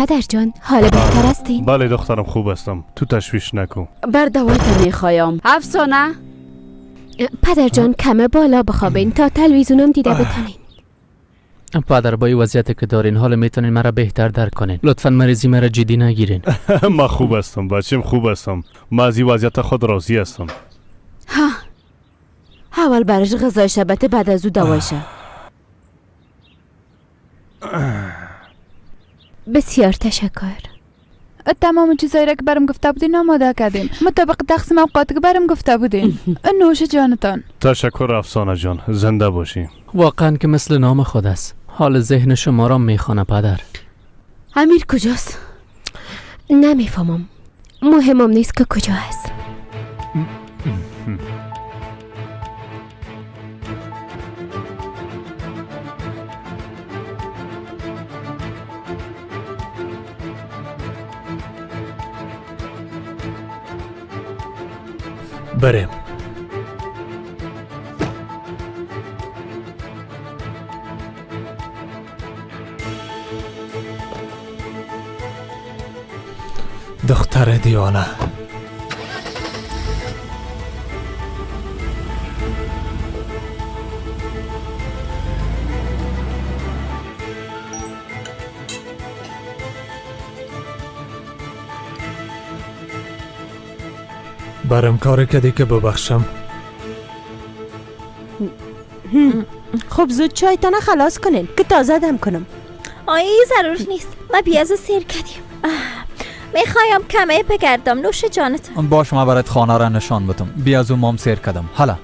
پدر جان، حال بهتر هستین؟ بله دخترم، خوب هستم، تو تشویش نکن. بر دوایت میخوایم افسانه. پدر جان، کمه بالا بخوابین تا تلویزیونم دیده بتانین. پدر، با این وضعیت که دارین، حالا میتونین مرا بهتر درک کنین. لطفا مریضی مرا جدی نگیرین. ما خوب هستم بچیم، خوب هستم. ما از این وضعیت خود راضی هستم. اول برش غذای شبته، بعد از او دوایشه. بسیار تشکر. تمام چیزایی را که برم گفته بودین آماده کردیم، مطابق تقسیم اوقات که برم گفته بودین. نوش جانتان. تشکر افسانه جان، زنده باشی. واقعا که مثل نام خود است، حال ذهن شما را میخوانه پدر. امیر کجاست؟ نمیفهمم، مهمم نیست که کجا هست. بریم. دختر دیوانه. برم کار کردی که ببخشم. خب زود چایتان خلاص کنین که تازه دم کنم. آی، ضرور نیست، ما پیاز سیر کردیم. میخوایم کمه بگردم. نوش جانتان. باش، ما برات خانه را نشان بدم. بیا از مام سیر کردم حالا.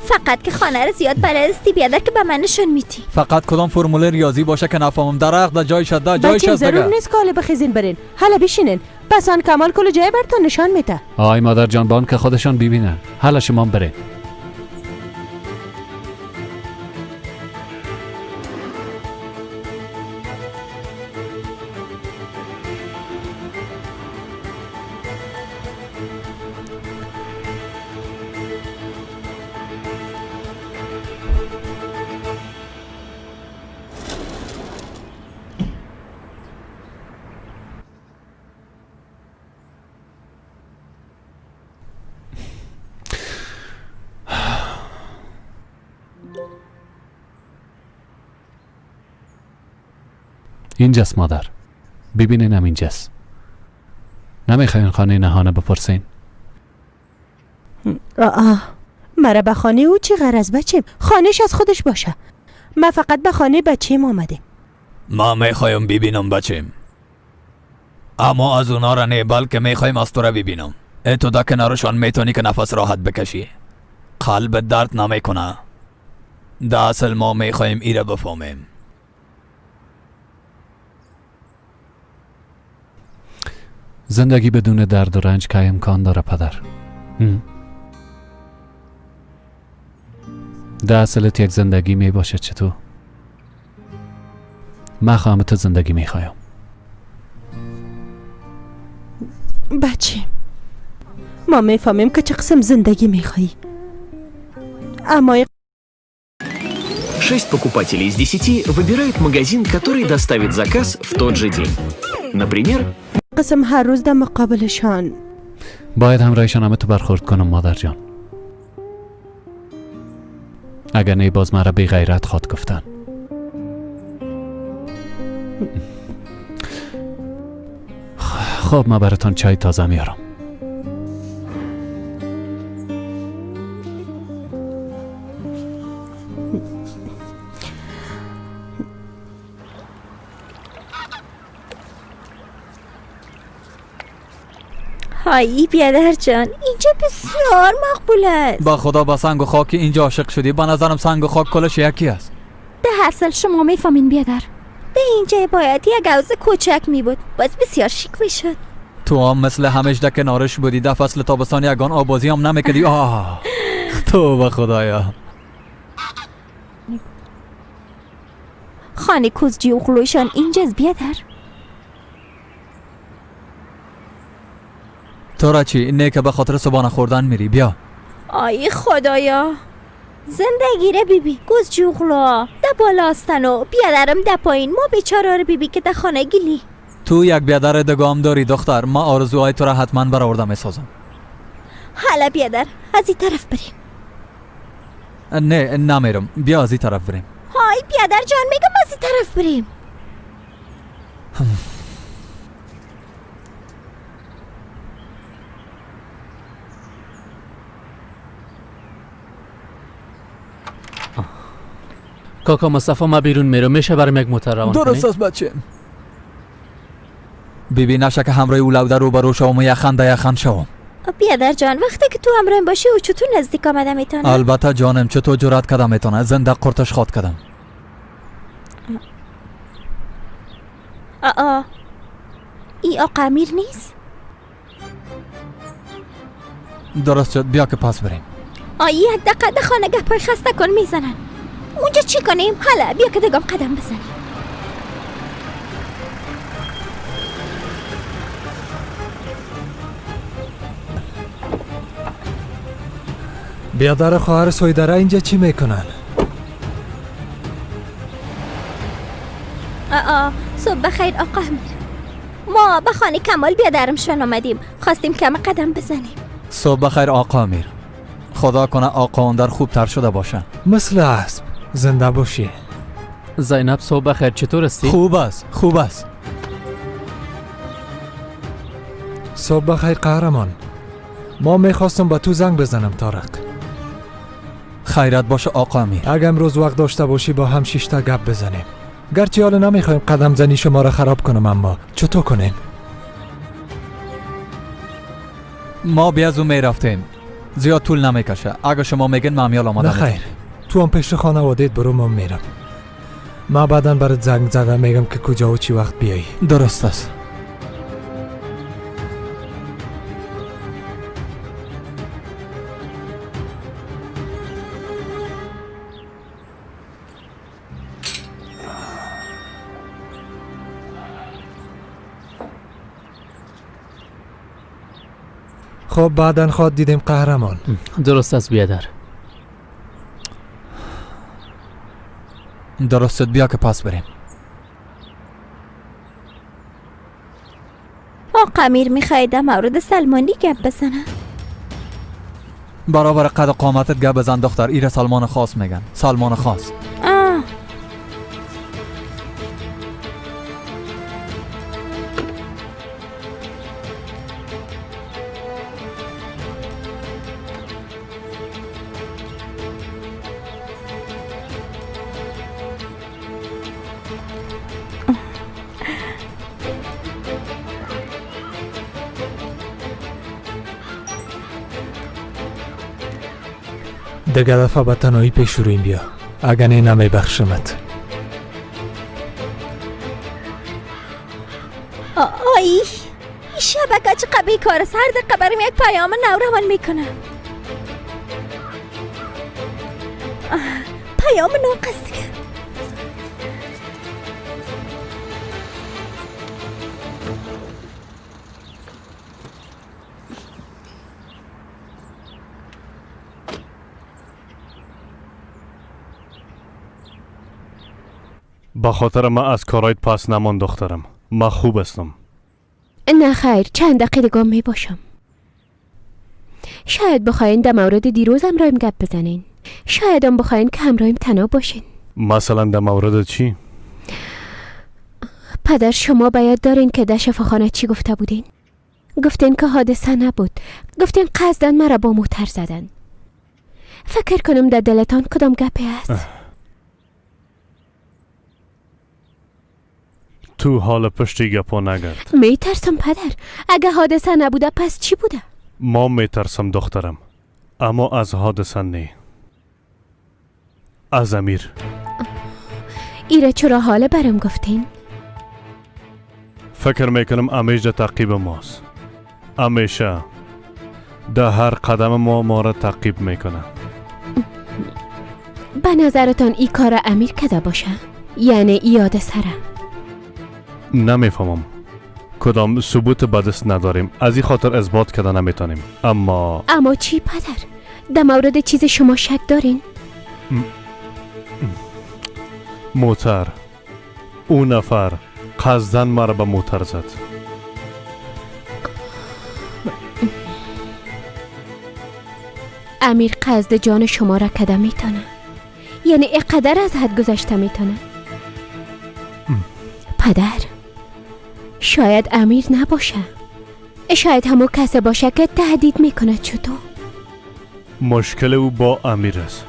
فقط که خانه را زیاد بلد استی بیادر که به من نشون میدی. فقط کدام فرمول ریاضی باشه که نفهمم؟ درخت در جای شده جای بچیم، ضرور دیگه. نیست که حالا بخیزین برین. حالا بشینین، پس آن کمال کل جای برتان نشان میده. آی مادر جان، بان که خودشان ببینن. حالا شما برین. اینجاست مادر، ببینین، هم اینجاست. نمیخواین خانه نهانه بپرسین؟ آه، مرا به خانه او چی غرض بچیم؟ خانهش از خودش باشه. ما فقط به خانه بچیم آمدیم. ما میخوایم ببینم بچیم، اما از اونا را نه، بلکه میخوایم از تو را ببینم. ای تو در کنارشان میتونی که نفس راحت بکشی، قلب درد نمیکنه. در اصل ما میخوایم ایره بفهمیم. زندگی بدون درد و رنج که امکان داره پدر هم. در اصلت یک زندگی می باشه چطور؟ من خواهم تو زندگی می خواهم. بچیم، ما میفهمیم که چه قسم زندگی میخوایی، اما 6 покупателей из 10 выбирают магазин, который доставит заказ в тот же день. Например, قسم هر روز در مقابلشان باید همراهشان همه تو برخورد کنم مادر جان، اگر نه باز مرا بی غیرت خواد گفتن. خب، ما براتان چای تازه میارم. های بیادر جان، اینجا بسیار مقبول است. با خدا با سنگ و خاک اینجا عاشق شدی. به نظرم سنگ و خاک کلش یکی است. ده اصل شما میفهمین بیادر. ده اینجا باید یک حوض کوچک می بود، باز بسیار شیک میشد. تو هم مثل همیش ده کنارش بودی. ده فصل تابستان یگان آبازی هم نمیکردی. آه تو به خدایا. خانه کوزجی و قلوشان اینجاست بیادر. تو را چی؟ نه که به خاطر صبحانه خوردن میری. بیا. آی خدایا، زندگی ره بیبی. گوزجوغلا ده بالا هستن و بیادرم ده پایین. ما بیچاره رو بیبی که ده خانه گلی. تو یک بیادر دگام داری دختر. ما آرزوهای تو را حتما برآورده میسازم. حالا بیادر از این طرف بریم. نه نمیرم، بیا از این طرف بریم. های بیادر جان، میگم از این طرف بریم. کاکا مصطفی ما بیرون میرم، میشه برم یک موتر روان کنی؟ درست است بچه. بیبی نشه که همراه او لوده رو برو شوم و یخن ده یخن شوم. بیادر جان وقتی که تو همراهیم باشی او چطور نزدیک آمده میتونه؟ البته جانم چطور جرأت کردم میتونه، زنده قرتش خواد کردم. آ ای آقا امیر نیست؟ درست شد، بیا که پس بریم. آ یک دقیقه ده خانه گپای خسته کن میزنن. اونجا چی کنیم؟ حالا بیا که دگام قدم بزنیم. بیادر خواهر سویدره اینجا چی میکنن؟ آ صبح بخیر آقا امیر. ما به خانه کمال بیادرمشان آمدیم، خواستیم کم قدم بزنیم. صبح بخیر آقا امیر. خدا کنه آقا اندر خوب تر شده باشه. مثل اسب زنده باشی. زینب صبح بخیر، چطور هستی؟ خوب است، خوب است. صبح بخیر قهرمان. ما میخواستم با تو زنگ بزنم طارق. خیرت باشه آقا امیر. اگه امروز وقت داشته باشی با هم شش تا گپ بزنیم. گرچه حالا نمیخوایم قدم زنی شما را خراب کنم، اما چطور کنیم؟ ما بیا از او میرفتیم، زیاد طول نمیکشه. اگه شما میگن ما میال آماده. نه خیر، تو هم پیش خانواده‌ات برو، ما میرم. ما بعدا برات زنگ زدم میگم که کجا و چی وقت بیایی. درست است. خب بعدا خواد دیدیم قهرمان. درست است بیادر. درست، بیا که پس بریم. آقا امیر میخوای در مورد سلمانی گپ بزنه؟ برابر قد قامتت گپ بزن دختر. ایره سلمان خاص میگن، سلمان خاص. دیگه دفعه به تنهایی پیش رویم بیا، اگه نه نمیبخشمت. آی این شبکه چقدر بیکار است، هر دقیقه برام یک پیام نو روان میکنه. پیام ناقص دیگه. به خاطر ما از کارایت پس نمان دخترم. ما خوب هستم. نه خیر، چند دقیقه دیگه می باشم. شاید بخواین در مورد دیروز همراهیم گپ بزنین. شاید هم بخواین که همراهیم تنها باشین. مثلا در مورد چی؟ پدر شما باید دارین که در شفاخانه چی گفته بودین؟ گفتین که حادثه نبود. گفتین قصداً مرا با موتر زدن. فکر کنم در دلتان کدام گپی است. تو حال پشتی گپا نگرد. میترسم پدر، اگه حادثه نبوده پس چی بوده؟ ما میترسم دخترم، اما از حادثه نه، از امیر. ایره چرا حال برم گفتین؟ فکر میکنم امیر در تعقیب ماست. همیشه در هر قدم ما را تعقیب میکنه. به نظرتان ای کار امیر کده باشه؟ یعنی ای حادثه را؟ نمیفهمم، کدام ثبوت به دست نداریم، از این خاطر اثبات کرده نمیتونیم. اما چی پدر؟ در مورد چیز شما شک دارین؟ موتر، او نفر قصداً مرا به موتر زد. امیر قصد جان شما را کده میتونه، یعنی اینقدر از حد گذشته میتونه. پدر، شاید امیر نباشه، شاید همو کسی باشه که تهدید میکنه. چطور؟ مشکل او با امیر است،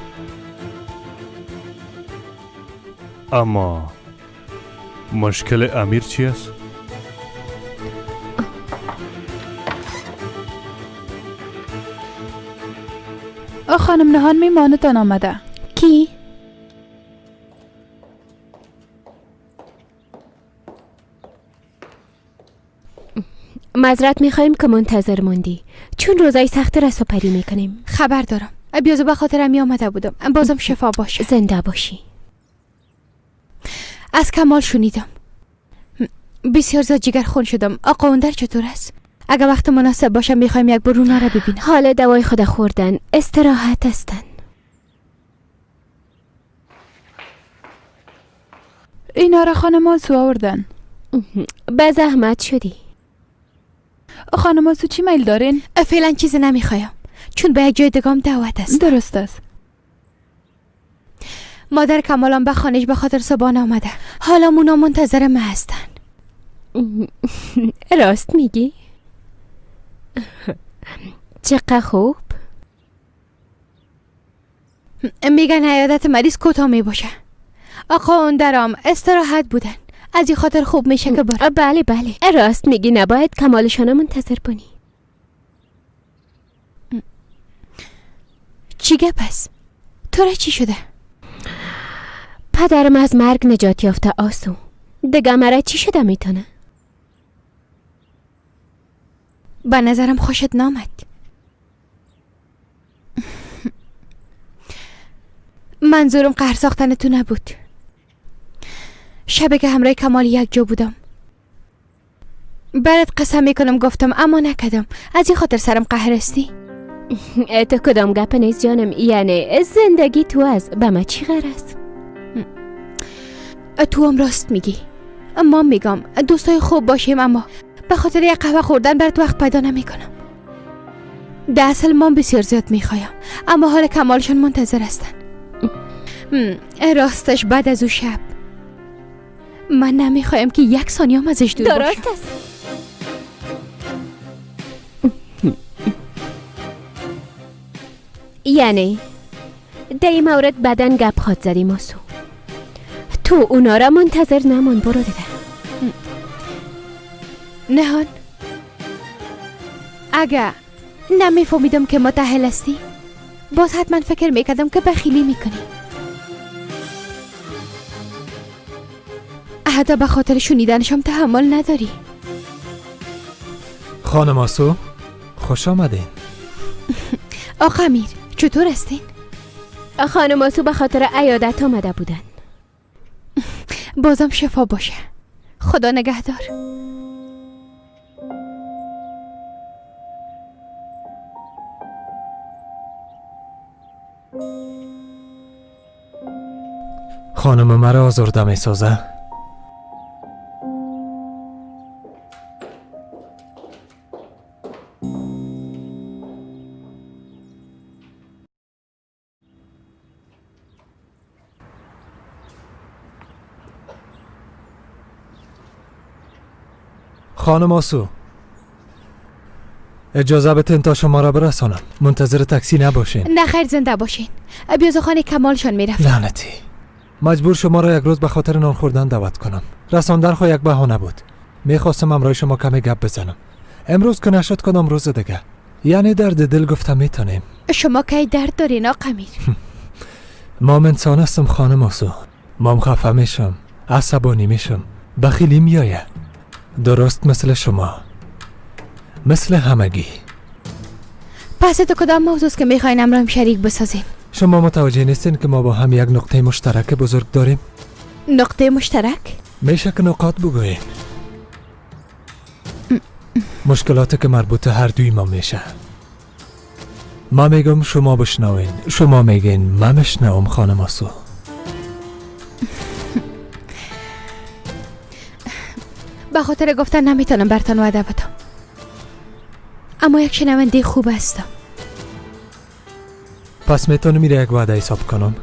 اما مشکل امیر چی است؟ خانم نهان میمانتان آمده. کی؟ معذرت میخوایم که منتظر ماندی، چون روزای سخت را سپری میکنیم. خبر دارم، بیازو به خاطر می آمده بودم. بازم شفا باشه. زنده باشی. از کمال شنیدم، بسیار زیاد جگر خون شدم. آقا اندر چطور است؟ اگر وقت مناسب باشه میخوایم یک بار اونا را ببینم. حال دوای خود خوردن، استراحت هستن. اینا را خانم آسو آوردن. به زحمت شدی. خانم آسو چی میل دارین؟ فعلا چیزی نمیخوایم، چون به یک جای دیگه دعوت است. درست است. مادر کمالم به خانهش به خاطر صبحانه آمده. حالا مونا منتظر ما هستن. راست میگی؟ چقدر خوب. میگن عیادت مریض کوتاه میباشه. آقا اون درام استراحت بودن، از این خاطر خوب میشه که برم. بله بله، راست میگی، نباید کمالشان منتظر بانی. چی گپ است؟ تو را چی شده؟ پدرم از مرگ نجات یافته آسو، دیگه مرا چی شده میتونه؟ به نظرم خوشت نامد. منظورم قهر ساختن تو نبود. شبی که همراه کمال یک جا بودم برات قسم میکنم گفتم اما نکدم، از این خاطر سرم قهر استی. تو کدام گپ نیست جانم، یعنی زندگی تو از به ما چی غرض؟ تو هم راست میگی. ما میگم دوستای خوب باشیم، اما به خاطر یک قهوه خوردن برات وقت پیدا نمیکنم. در اصل ما بسیار زیاد میخوایم، اما حال کمالشان منتظر هستن. راستش بعد از او شب من نمیخوایم که یک ثانیه هم ازش دور باشم. درست است. یعنی در این مورد بدن گپ خواد زدیم آسو. تو اونا را منتظر نمان، برو دیگه. نهان، اگه نمیفهمیدم که متأهل هستی باز حتما فکر میکردم که بخیلی میکنی. حتی به خاطر شنیدنشم تحمل نداری. خانم آسو خوش آمدین. آقا امیر چطور هستین؟ خانم آسو به خاطر عیادت آمده بودن. بازم شفا باشه. خدا نگهدار. خانم مرا آزرده می سازه. خانم آسو اجازه بتین تا شما را برسانم، منتظر تاکسی نباشین. نه خیر، زنده باشین. بیازو خانه کمالشان میرفت. لعنتی، مجبور شما را یک روز به خاطر نان خوردن دعوت کنم. رساندن خو یک بهانه بود. میخواستم همراه شما کمی گپ بزنم. امروز که نشد کدام روز دیگه. یعنی درد دل گفتم میتونیم. شما کی درد دارین آقا امیر؟ ما انسان هستم خانم آسو. مام خفه میشم، عصبانی میشم، بخیلی میآید. درست مثل شما، مثل همگی. پس تو کدام موضوع است که میخواین امرام شریک بسازین؟ شما متوجه نیستین که ما با هم یک نقطه مشترک بزرگ داریم؟ نقطه مشترک؟ میشه که نقاط بگوییم. مشکلات که مربوط هر دوی ما میشه. ما میگم شما بشنوین، شما میگین من بشنوم خانم آسو. به خاطر گفتن نمیتونم برتان وعده بدم، اما یک شنونده خوب هستم. پس میتونم میره یک وعده حساب کنم؟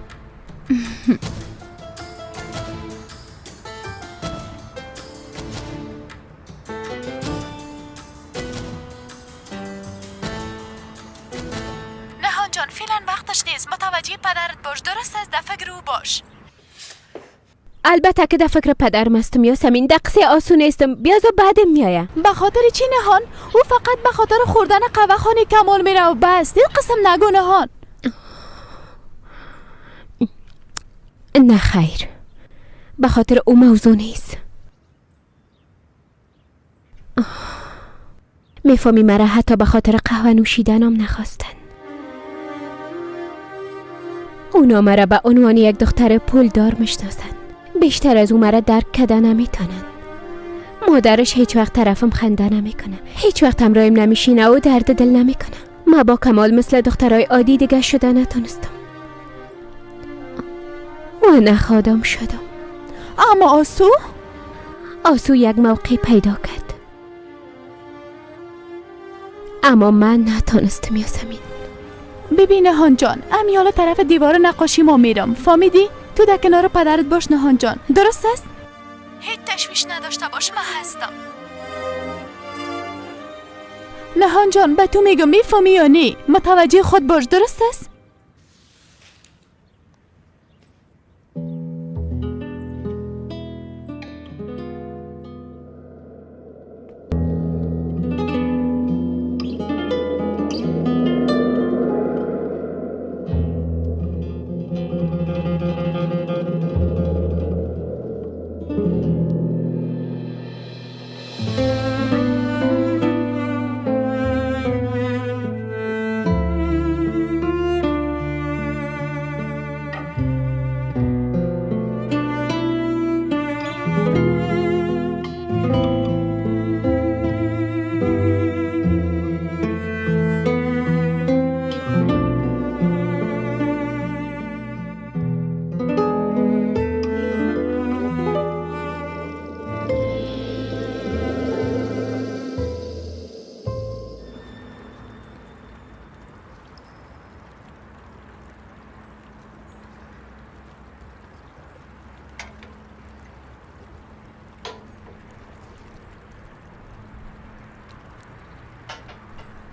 نهان جان فعلا وقتش نیست، متوجه پدرت باش، درست است؟ در فکر او باش. البته که در فکر پدرم هستم یاسمین، دقیقه آسون نیستم، بیازو بعدم میایه. به خاطر چی نهان؟ او فقط به خاطر خوردن قهوه خانه کمال میره و بس. این قسم نگو نهان. نه خیر، به خاطر او موضوع نیست. میفهمی مرا حتی به خاطر قهوه نوشیدنم نخواستن. اونا مرا به عنوان یک دختر پولدار میشناسن، بیشتر از او مرا درک کده نمیتونن. مادرش هیچ وقت طرفم خنده نمیکنه، هیچ وقت همراهیم نمیشینه و درد دل نمیکنه. ما با کمال مثل دخترای عادی دیگه شده نتونستم و نخادم شدم. اما آسو؟ آسو یک موقع پیدا کرد، اما من نتونستم یاسمین. ببین نهان جان، امیالا طرف دیوار نقاشی ما میرم، فهمیدی؟ تو در کنار پدرت باش نهان جان، درست است؟ هیچ تشویش نداشته باش، من هستم. نهان جان به تو میگم، میفهمی یا نه؟ متوجه خود باش، درست است؟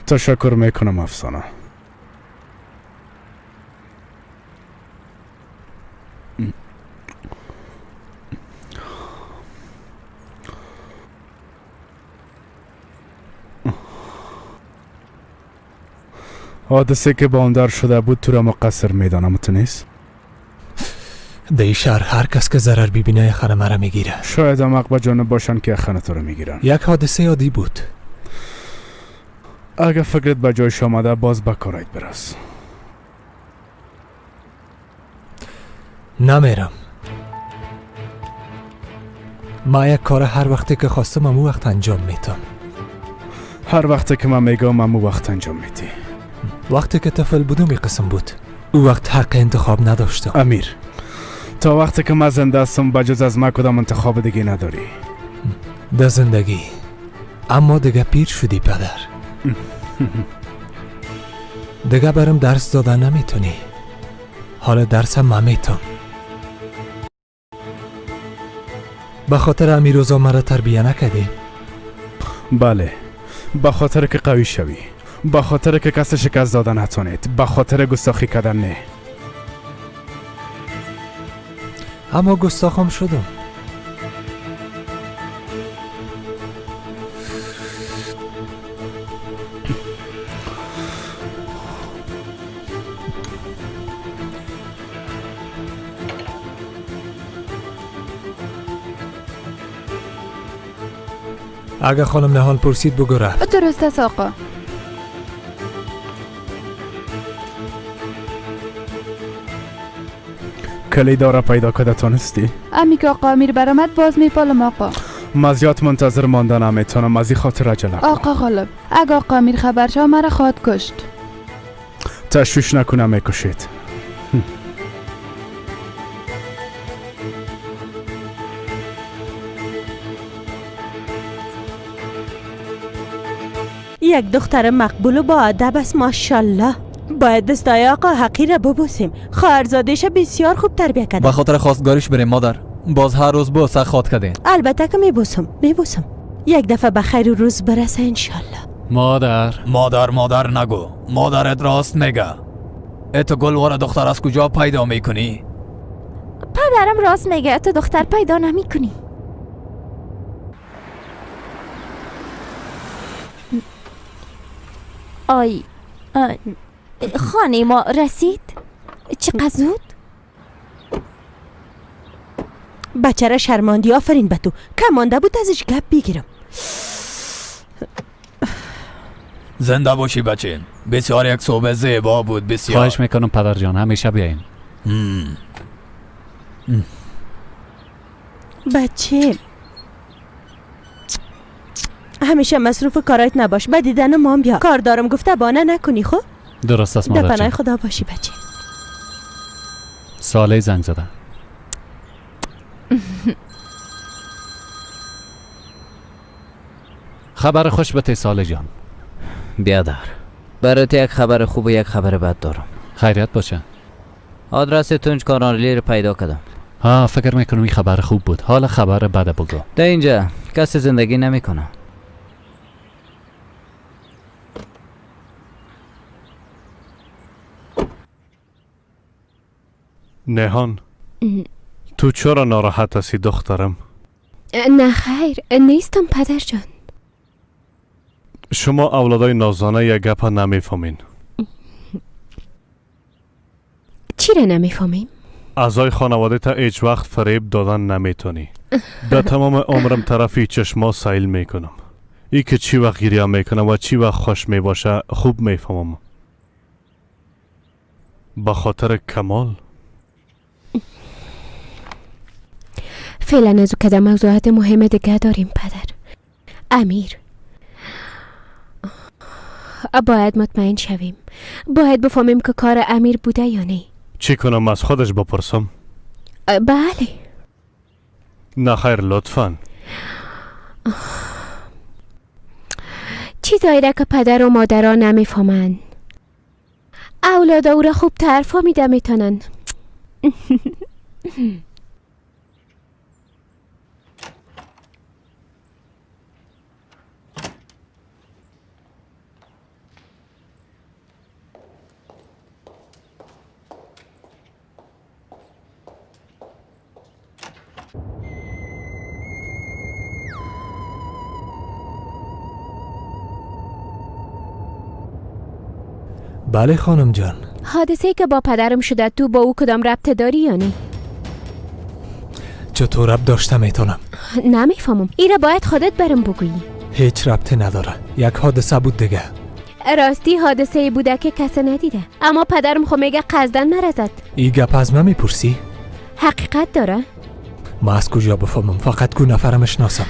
تشکر میکنم افسانه. حادثه که با آن در شده بود تو را مقصر میدانم، تو نیست؟ در این شهر هر کس که ضرر ببینه خانه مرا میگیره. شاید هم حق به جانب باشن که خانه تو را میگیرن. یک حادثه عادی بود. اگر فکرت به جایش آمده باز به کارایت برس. نمیرم. ما یک کار هر وقتی که خواستم امو وقت انجام میتم. هر وقتی که من میگم امو وقت انجام میدی. وقتی که طفل بودم این قسم بود. او وقت حق انتخاب نداشتم. امیر، تا وقتی که من زنده هستم بجز از من کدام انتخاب دیگه نداری در زندگی. اما دیگه پیر شدی پدر. دیگه برم درس دادن نمیتونی. حالا درسم من میتونم. به خاطر امیروزا مرا تربیه نکردی؟ بله، به خاطر که قوی شوی، به خاطر که کسی شکست دادن نتونید، به خاطر گستاخی کردن نه. اما گستاخم شدم. اگه خانم نهان پرسید بگو رفت. درست است آقا. کلید را پیدا کرده تانستی؟ امی که آقا امیر برآمد باز میپالم آقا. ما زیاد منتظر مانده نمیتونم، از این خاطر عجله کن. آقا غالب، اگه آقا امیر خبر شد مرا خواهد کشت. تشویش نکنه میکشید. یک دختر مقبول و با ادب است، ماشاءالله. باید دستای آقا حقی را ببوسیم. خواهرزاده‌اش بسیار خوب تربیه کرده. به خاطر خواستگاریش بریم مادر. باز هر روز بوسه خواد کردین. البته که میبوسم، میبوسم. یک دفعه به خیر و روز برسه انشالله. مادر مادر مادر نگو، مادرت راست میگه. ای تو گلوار دختر از کجا پیدا میکنی؟ پدرم راست میگه، تو دختر پیدا نمیکنی. آی خانه ما رسید؟ چقدر زود؟ بچه را شرماندی، آفرین به تو. کمانده بود ازش گپ بگیرم. زنده باشی بچه. بسیار یک صبح زیبا بود، بسیار. خواهش میکنم پدر جان، همیشه بیاین. بچه همیشه مصروف کارایت نباش، به دیدن مام بیا. کار دارم گفته بانه نکنی. خب درست است مادر در پناه جان. خدا باشی بچه. ساله زنگ زده. خبر خوش بته ساله جان. بیادر، برات یک خبر خوب و یک خبر بد دارم. خیریت باشه. آدرس تونج کارانلی رو پیدا کردم. ها، فکر میکنم این خبر خوب بود. حالا خبر بد بگو. در اینجا کسی زندگی نمیکنه. نهان، تو چرا ناراحت هستی دخترم؟ نه خیر، نیستم پدر جان. شما اولادای نازانه یک گپ نمیفهمین. چی را نمیفهمیم؟ اعضای خانواده تا هیچ وقت فریب دادن نمیتونی. در تمام عمرم طرفی چشما سیل میکنم. ای که چی وقت گریه میکنم و چی وقت خوش میباشه خوب میفهمم. به خاطر کمال. فعلا از او کدام موضوعات مهم دیگه داریم پدر. امیر، باید مطمئن شویم. باید بفهمیم که کار امیر بوده یا نه. چی کنم؟ از خودش بپرسم؟ بله. نه خیر لطفا. چیزایی را که پدر و مادرها نمیفهمند، اولاد او را خوب تر فهمیده میتونن. بله خانم جان. حادثه که با پدرم شده تو با او کدام ربط داری یا نه؟ چطور ربط داشته میتونم؟ نمیفهمم. ای را باید خودت برم بگویی. هیچ ربطی نداره، یک حادثه بود دیگه. راستی حادثه بوده که کسی ندیده، اما پدرم خو میگه قصدن نرزد. ای گپ از من میپرسی؟ حقیقت داره؟ ما از کجا بفهمم؟ فقط کو نفرم میشناسم.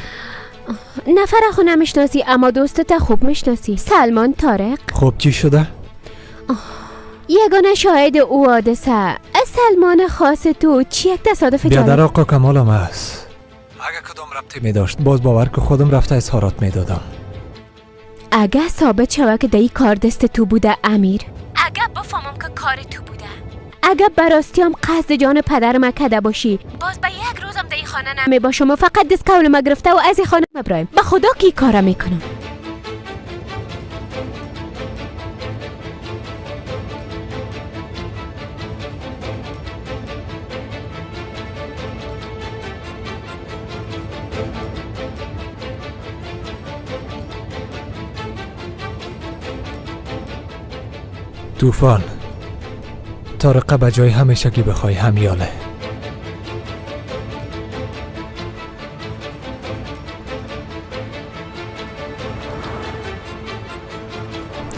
نفر خو نمیشناسی اما دوستت خوب میشناسی، سلمان طارق. خب چی شده؟ یگانه شاهد او حادثه سلمان خاص تو چی یک تصادف بیادر جالب. آقا کمالم است. اگه کدام ربطی می داشت باز باور که خودم رفته اظهارات می دادم. اگه ثابت شوه که دهی کار دست تو بوده امیر، اگه بفهمم که کار تو بوده، اگه براستیم قصد جان پدرم کده باشی، باز به یک روزم در این خانه نمی باشم و فقط دست قول ما گرفته و از این خانه مبرایم. به خدا کی کاره میکنم. طوفان طارقه به جای همیشگی بخوای همیاله.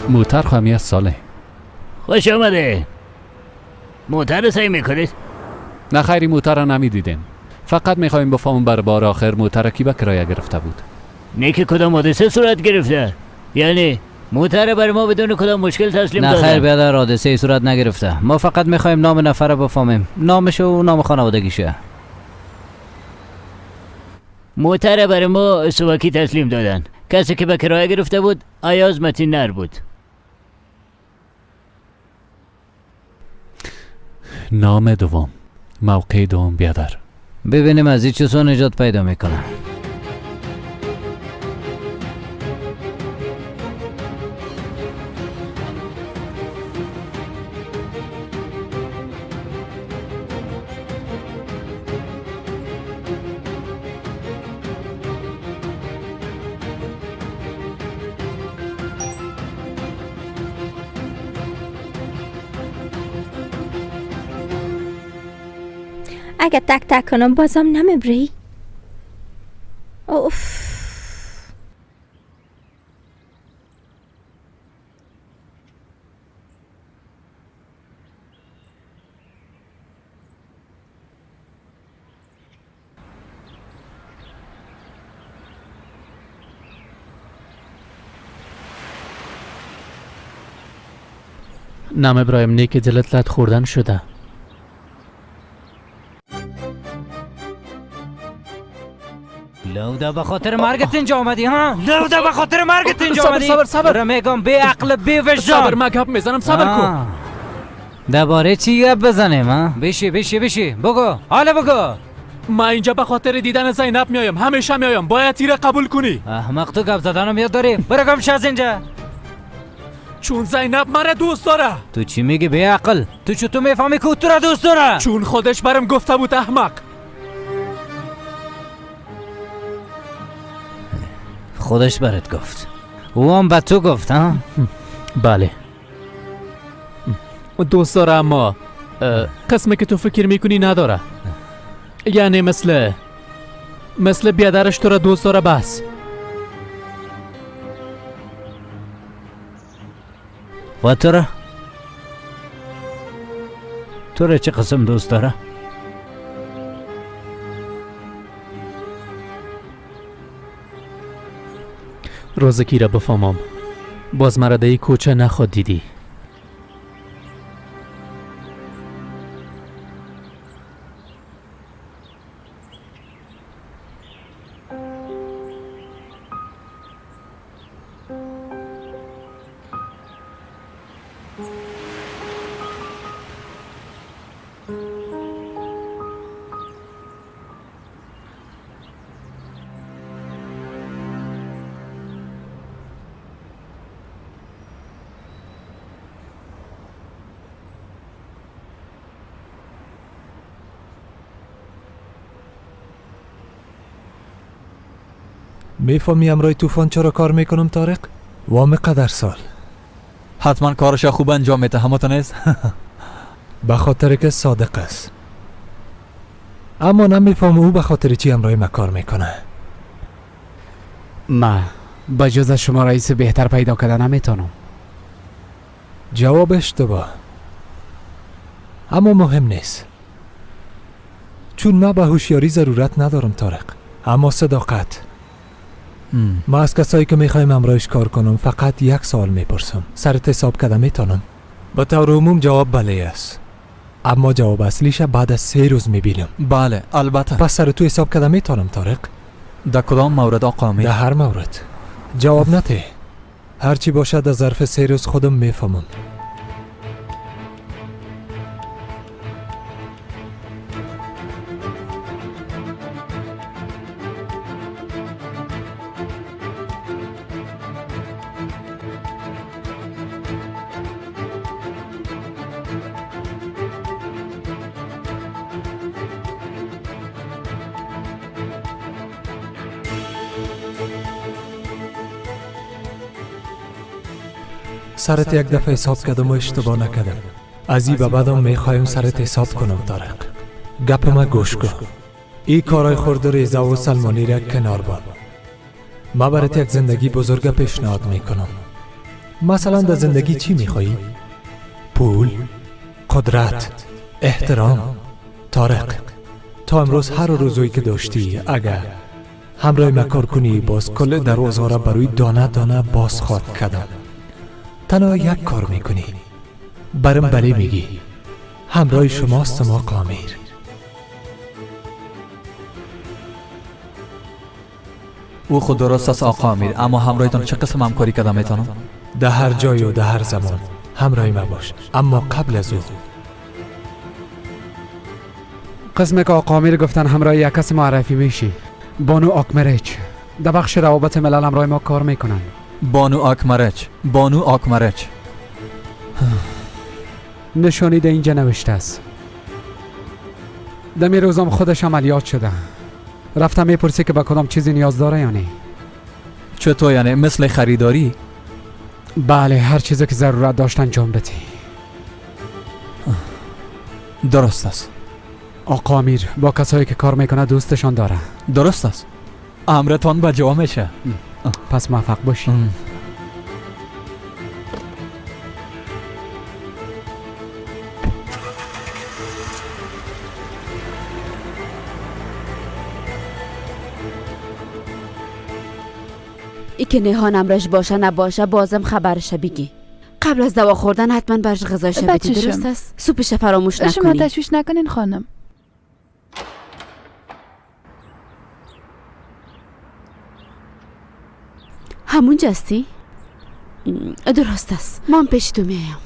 موتر خواهمی از ساله. خوش آمده. موتر رو سعی میکنید؟ نه خیری، موتر را نمیدیدیم. فقط میخوایم بفهمیم بر بار آخر موتر کی به کرایه گرفته بود. نه که کدام حادثه صورت گرفته، یعنی موتر بر ما بدون کدام مشکل تسلیم نه دادن. خیر بیادر، حادثه صورت نگرفته. ما فقط میخوایم نام نفر رو بفهمیم، نامش و نام خانوادگیشه. موتر بر ما سواکی تسلیم دادن. کسی که به کرایه گرفته بود ایاز متین نر بود. نام دوم، موقع دوم بیادر. ببینیم از این چطور نجات پیدا میکنه. اگه تک تک کنم بازم نمیبری؟ اوف. نام ابراهیم نیک دلت لط خوردن شده. لوده به خاطر مرگت اینجا آمدی ها؟ لوده به خاطر مرگت اینجا آمدی؟ صبر صبر میگم بی عقل بی وجدان. صبر، من گپ میزنم، صبر کن. درباره چی گپ بزنیم ها؟ بشی بشی بشی بگو، حالا بگو. من اینجا به خاطر دیدن زینب میایم، همیشه میایم، باید تیره قبول کنی. احمق تو گپ زدنم یاد داری؟ برو گم شو از اینجا. چون زینب مرا دوست داره. تو چی میگی بی عقل؟ تو چطور میفهمی که تو را دوست داره؟ چون خودش برم گفته بود احمق. خودش برات گفت، او هم به تو گفت ها؟ بله دوست داره، اما قسمی که تو فکر میکنی نداره. یعنی مثل بیادرش تو را دوست داره بس. و تو را؟ تو را چه قسم دوست داره؟ روزکی را بفهمم باز مرا در کوچه نخواد دیدی. میفهمی امرای طوفان چرا کار میکنم طارق؟ وام قدر سال حتما کارش خوب انجام میده، همتون نیست؟ به خاطر که صادق است. اما نمیفهم او به خاطر چی امرای ما کار میکنه. ما بجز از شما رئیس بهتر پیدا کردن نمیتونم. جواب اشتباه، اما مهم نیست، چون ما به هوشیاری ضرورت ندارم طارق، اما صداقت. ما از کسایی که میخوایم امرایش کار کنم فقط یک سوال میپرسم، سرت حساب کده میتونم؟ به طور عموم جواب بله است، اما جواب اصلیش بعد از 3 روز میبینم. بله البته. پس سر تو حساب کده میتونم طارق؟ در کدام مورد آقا امیر؟ در هر مورد. جواب نده، هرچی باشد از ظرف 3 روز خودم میفهمم. سرت یک دفعه حساب کردم و اشتباه نکردم. از این به بعدم میخوایم سرت حساب کنم طارق. گپ ما گوش کن. این کارای خرد و ریزه و سلمانی را کنار بان. ما برات یک زندگی بزرگ پیشنهاد میکنم. مثلا در زندگی چی میخوایی؟ پول، قدرت، احترام. طارق تا امروز هر روزی که داشتی اگر همراه ما کار کنی باز کل دروازه را بروی دانه دانه باز خواد کردم. تنها یک کار میکنی، برم بله میگی. همراه شماست ما قامیر. او خود درست است آقا امیر، اما همراهتان چه قسم همکاری کرده میتونم؟ در هر جای و در هر زمان همراه ما باش، اما قبل از او قسم که آقا امیر گفتن همراه یک کس معرفی میشی، بانو آکمرچ، در بخش روابط ملل همراه ما کار میکنن. بانو آکمرچ، بانو آکمرچ. نشانی در اینجا نوشته است. دمی روزم خودش عملیات شده. رفتم میپرسی که به کدام چیزی نیاز داره یا نه. چطور یعنی مثل خریداری؟ بله، هر چیزی که ضرورت داشت انجام بده. درست است. آقا امیر با کسایی که کار میکنه دوستشان داره. درست است. امرتان به جا میشه. پس موفق باشی. ای که نهان امرش باشه نباشه بازم خبرش بگی. قبل از دوا خوردن حتما برش غذایش بدی. درست است؟ سوپش فراموش نکنی. شما تشویش نکنین خانم. همونجا هستی؟ درست است. من پیش تو میایم.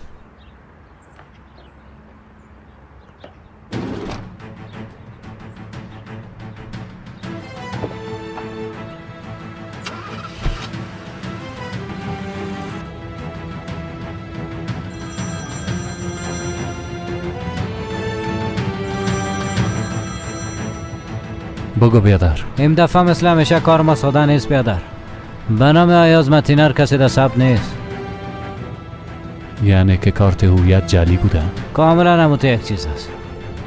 بگو بیادر. این دفعه مثل همیشه کار ما ساده نیست بیادر. به نام ایاز متینر کسی در ثبت نیست. یعنی که کارت هویت جعلی بوده؟ کاملا همون یک چیز است.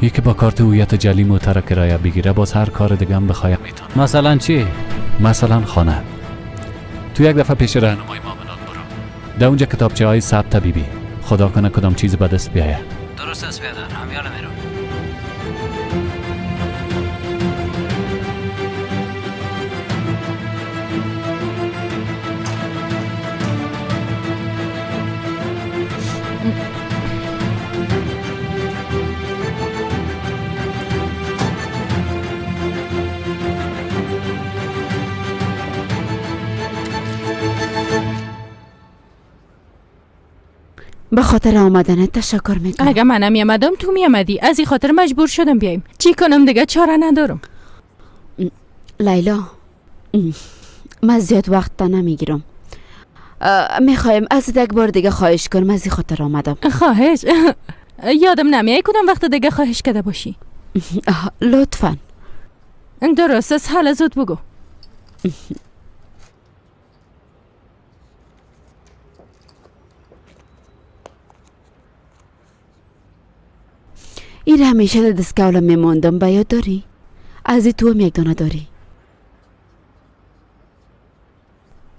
یکی با کارت هویت جعلی موتر کرایه بگیره باز هر کار دیگه هم بخواه میتونه. مثلا چی؟ مثلا خانه. تو یک دفعه پیش راهنمای معاملات برو. در اونجا کتابچه های ثبت بیبی. خدا کنه کدام چیز به دست بیایه. درست است بیادر، همیاله میرم. به خاطر آمدنت تشکر میکنم. اگه منم میامدم تو میامدی، از این خاطر مجبور شدم بیایم. چی کنم دیگه، چاره ندارم. لیلا من زیاد وقت نمیگیرم. میخوایم از یک بار دیگه خواهش کنم، از این خاطر آمدم. خواهش؟ یادم نمیای کدام وقت دیگه خواهش کرده باشی. لطفا. درست است، حالا زود بگو. این همیشه در دستگاولم میماندم، به یاد داری؟ از تو هم یک دانه داری.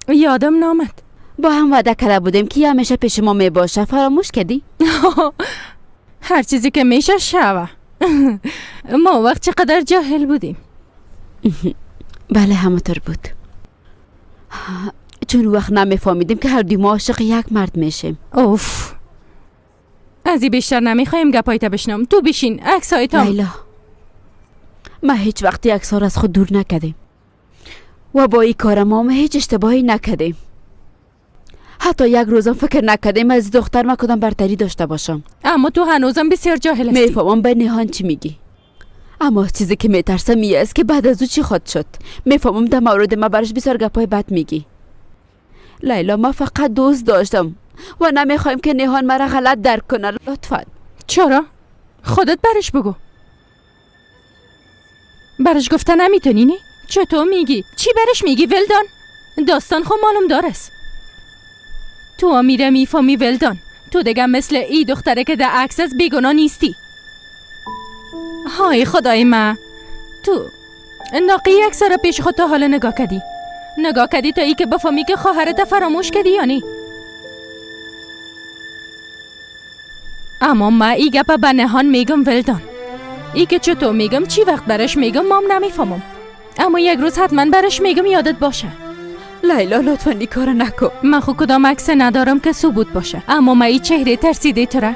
یادم نامد. با هم وعده کرده بودیم که همیشه پیش ما میباشه، فراموش کردی؟ هر چیزی که میشه شوه. ما وقت چقدر جاهل بودیم. بله همونطور بود، چون وقت نمیفهمیدیم که هر دوی ما عاشق یک مرد میشیم. اوف، از این بیشتر نمیخوایم گپایت بشنم. تو بشین عکسای تا. لیلا ما هیچ وقتی عکس‌ها را از خود دور نکردیم و با این کار ما هیچ اشتباهی نکردیم. حتی یک روزم فکر نکردیم از دختر ما کدام برتری داشته باشم. اما تو هنوزم بسیار جاهل هستی. میفهمم به نهان چی میگی، اما چیزی که میترسم این است که بعد از او چی خود شد. میفهمم در مورد ما برش بسیار گپای بد میگی. لیلا ما فقط دوست داشتم و نمیخوایم که نهان مرا غلط درک کنه. لطفا. چرا؟ خودت برش بگو. برش گفته نمیتونی نی؟ چطور میگی؟ چی برش میگی ولدان؟ داستان خو معلوم دار است. تو امیره میفهمی ولدان. تو دیگه مثل ای دختره که در عکس است بیگناه نیستی. های خدای من، تو ناقی یک سر پیش خود تا حالا نگاه کردی. نگاه کردی تا ای که بفهمی که خواهرت فراموش کردی یا نی؟ اما ما ای گپا به نهان میگم ولدان. ای که چطور میگم، چی وقت برش میگم مام نمیفهمم، اما یک روز حتما برش میگم، یادت باشه. لیلا لطفا این کارو نکن. من خو کدام عکس ندارم که ثبوت باشه، اما من ای چهره ترسیده تو را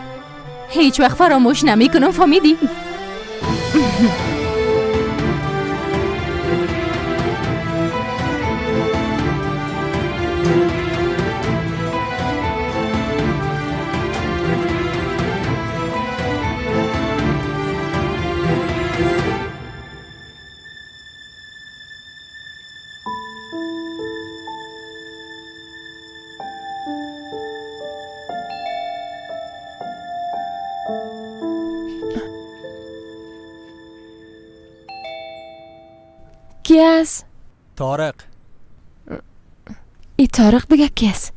هیچ وقت فراموش نمیکنم، فهمیدی؟ کی است؟ طارق. ای طارق دیگه کی است؟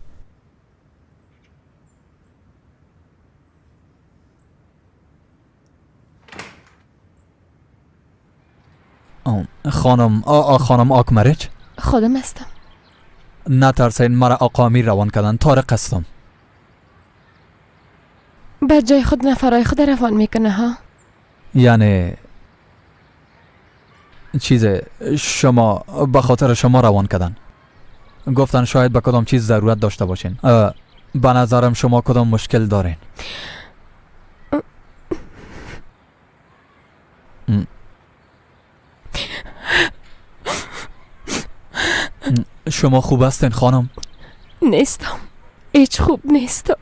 خانم خانم آکمرچ؟ خودم هستم. نترسین، مرا آقا امیر روان کردن. طارق هستم. بر جای خود نفرای خود روان میکنه ها؟ یعنی چیز شما به خاطر شما روان کردن. گفتن شاید به کدام چیز ضرورت داشته باشین. به نظرم شما کدام مشکل دارین. شما خوب هستین خانم؟ نیستم، هیچ خوب نیستم.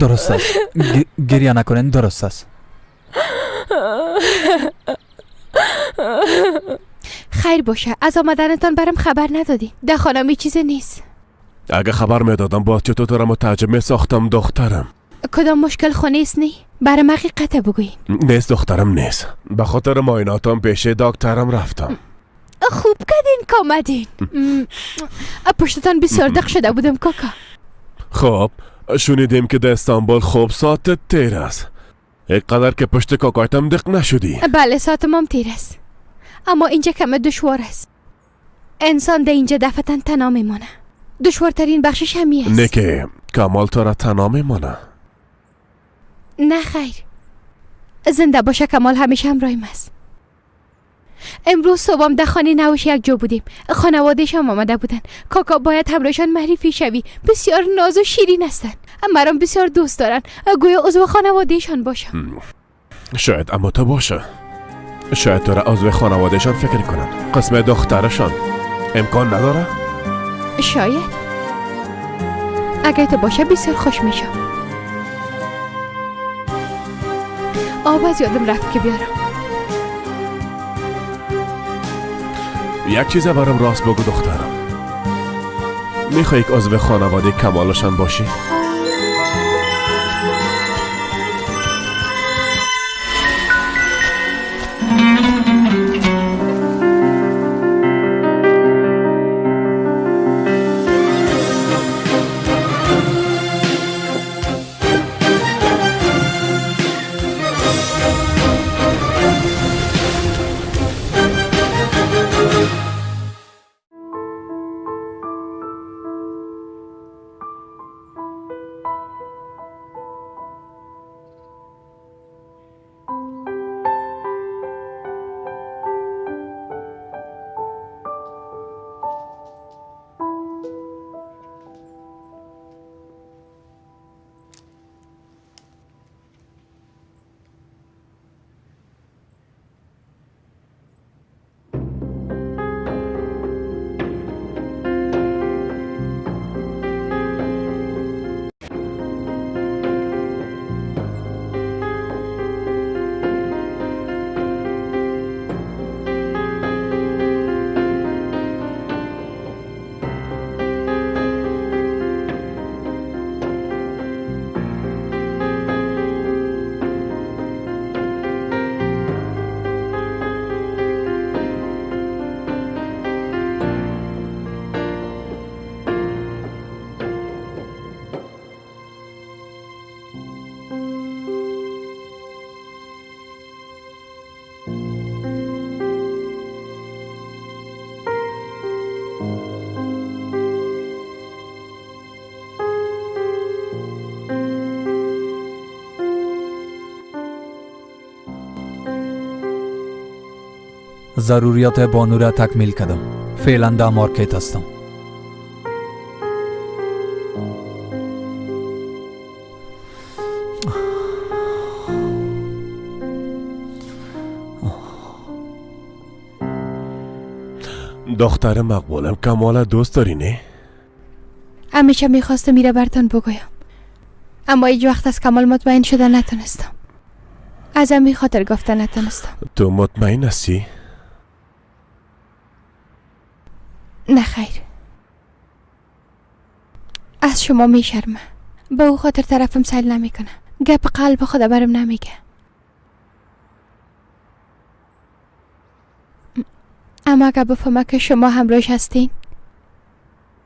درست است، گریه نکنین. درست است. خیر باشه، از آمدنتان برم خبر ندادی. در خانم چیز نیست. اگه خبر میدادم باید چطور تو را متعجب میساختم دخترم. کدام مشکل خانه است؟ نی برم حقیقت بگوین. نیست دخترم، نیست. به خاطر معایناتم پیش دکترم رفتم. خوب کردین که آمدین. پشتتان بسیار دق شده بودم کاکا. خب شنیدیم که در استانبول خوب ساعت تیر است. اینقدر که پشت کاکایتم دق نشدی. بله ساعت مام تیر است، اما اینجا کم دشوار است. انسان در اینجا دفعتا تنها میمانه. دشوارترین بخشش همی است. نه که کمال تو را تنها میمانه. نه خیر، زنده باشه کمال همیشه همراهیم است. امروز صبحم در خانه نوش یک جا بودیم. خانواده‌اش هم آمده بودن. کاکا باید همراهشان معرفی شوی. بسیار ناز و شیرین هستند. مرام بسیار دوست دارن. گویا عضو خانوادهشان باشم. شاید اما تو باشه. شاید تو را عضو خانوادهشان فکر کنن. قسم دخترشان امکان نداره؟ شاید. اگر تو باشه بسیار خوش میشم. آب از یادم رفت که بیارم. یک چیز برام راست بگو دخترم. میخوای یک عضو خانواده کمالشان باشی؟ ضروریات بانو را تکمیل کردم. فعلا در مارکت هستم. دختر مقبولم کمال دوست داری نه؟ همیشه میخواستم میره برتان بگویم، اما هیچ وقت از کمال مطمئن شده نتونستم. از همین خاطر گفته نتونستم. تو مطمئن هستی؟ نه خیر، از شما میشرمه. به او خاطر طرفم سیل نمیکنه. گپ قلب خدا برم نمیگه. اما اگه بفهمه که شما همراهش هستین،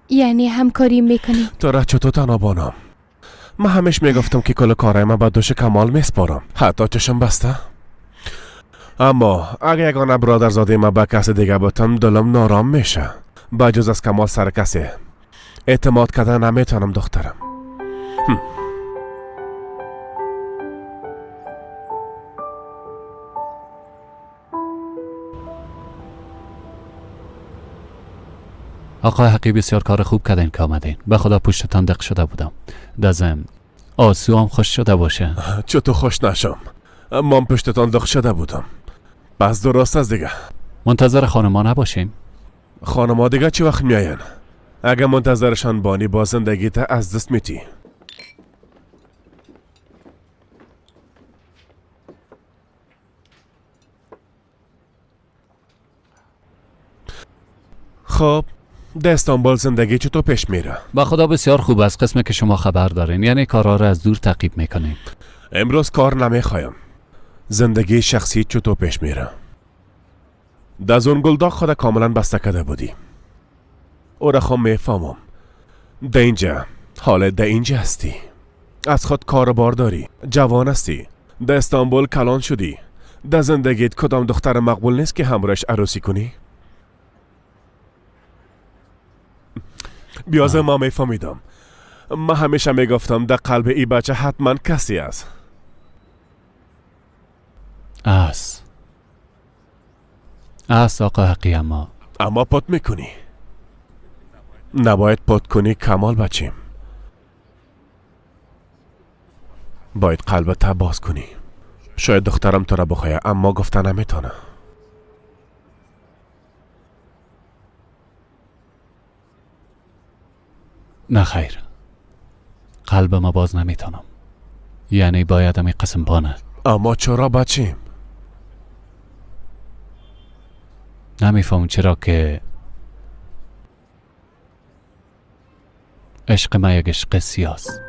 یعنی همکاری میکنی. تو را چطور تنها بانم؟ من همیش میگفتم که کل کارای من به دوش کمال میسپارم، حتی چشم بسته. اما اگه یگانه برادرزاده من به کس دیگه بتم دلم نارام میشه. بجز از کمال سر کسی اعتماد کردن نمیتونم دخترم. آقای حقی بسیار کار خوب کردین که آمدین. به خدا پشتتان دق شده بودم. دزم آسو هم خوش شده باشه. چطور خوش نشم؟ من پشتتان دق شده بودم. بس درست است دیگه. منتظر خانما نباشیم. خانما دیگه چه وقت میاین؟ اگه منتظرشان بانی با زندگیت از دست میتی. خب در استانبول زندگی چطور پیش میره؟ با خدا بسیار خوب است. قسمه که شما خبر دارین، یعنی کارها را از دور تعقیب میکنین. امروز کار نمیخوایم. زندگی شخصی چطور پیش میره؟ در زونگولداغ خود کاملا بسته کرده بودی. او را خواهم میفهمم. در اینجا، حالا در اینجا هستی. از خود کار بار داری، جوان هستی، در استانبول کلان شدی. در زندگیت کدام دختر مقبول نیست که همراهش عروسی کنی؟ بیازه ما میفهمیدم. من همیشه میگفتم در قلب ای بچه حتما کسی است. است است آقا حقی. اما پت میکنی. نباید پت کنی کمال بچیم. باید قلبت باز کنی. شاید دخترم تو را بخواه اما گفته نمیتونه. نه خیر، قلبم باز نمیتونم. یعنی باید امی قسم بانه. اما چرا بچیم؟ نمیفهم چرا که عشق ما یک عشق سیاست.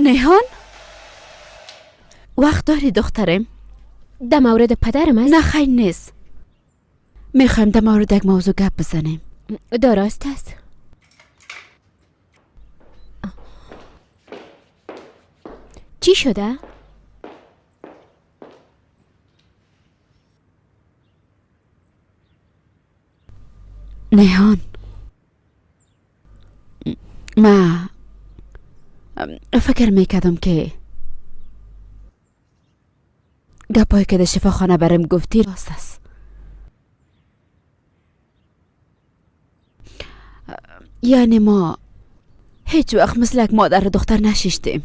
نیهان، وقت داری دخترم؟ در مورد پدرم است؟ نه خیر نیست. میخوایم در مورد یک موضوع گپ بزنیم. درست است. چی شده؟ نیهان، ما فکر میکردم که گپایی که در شفاخانه برم گفتی راست است. یعنی ما هیچ وقت مثل یک مادر و دختر نشیشتیم.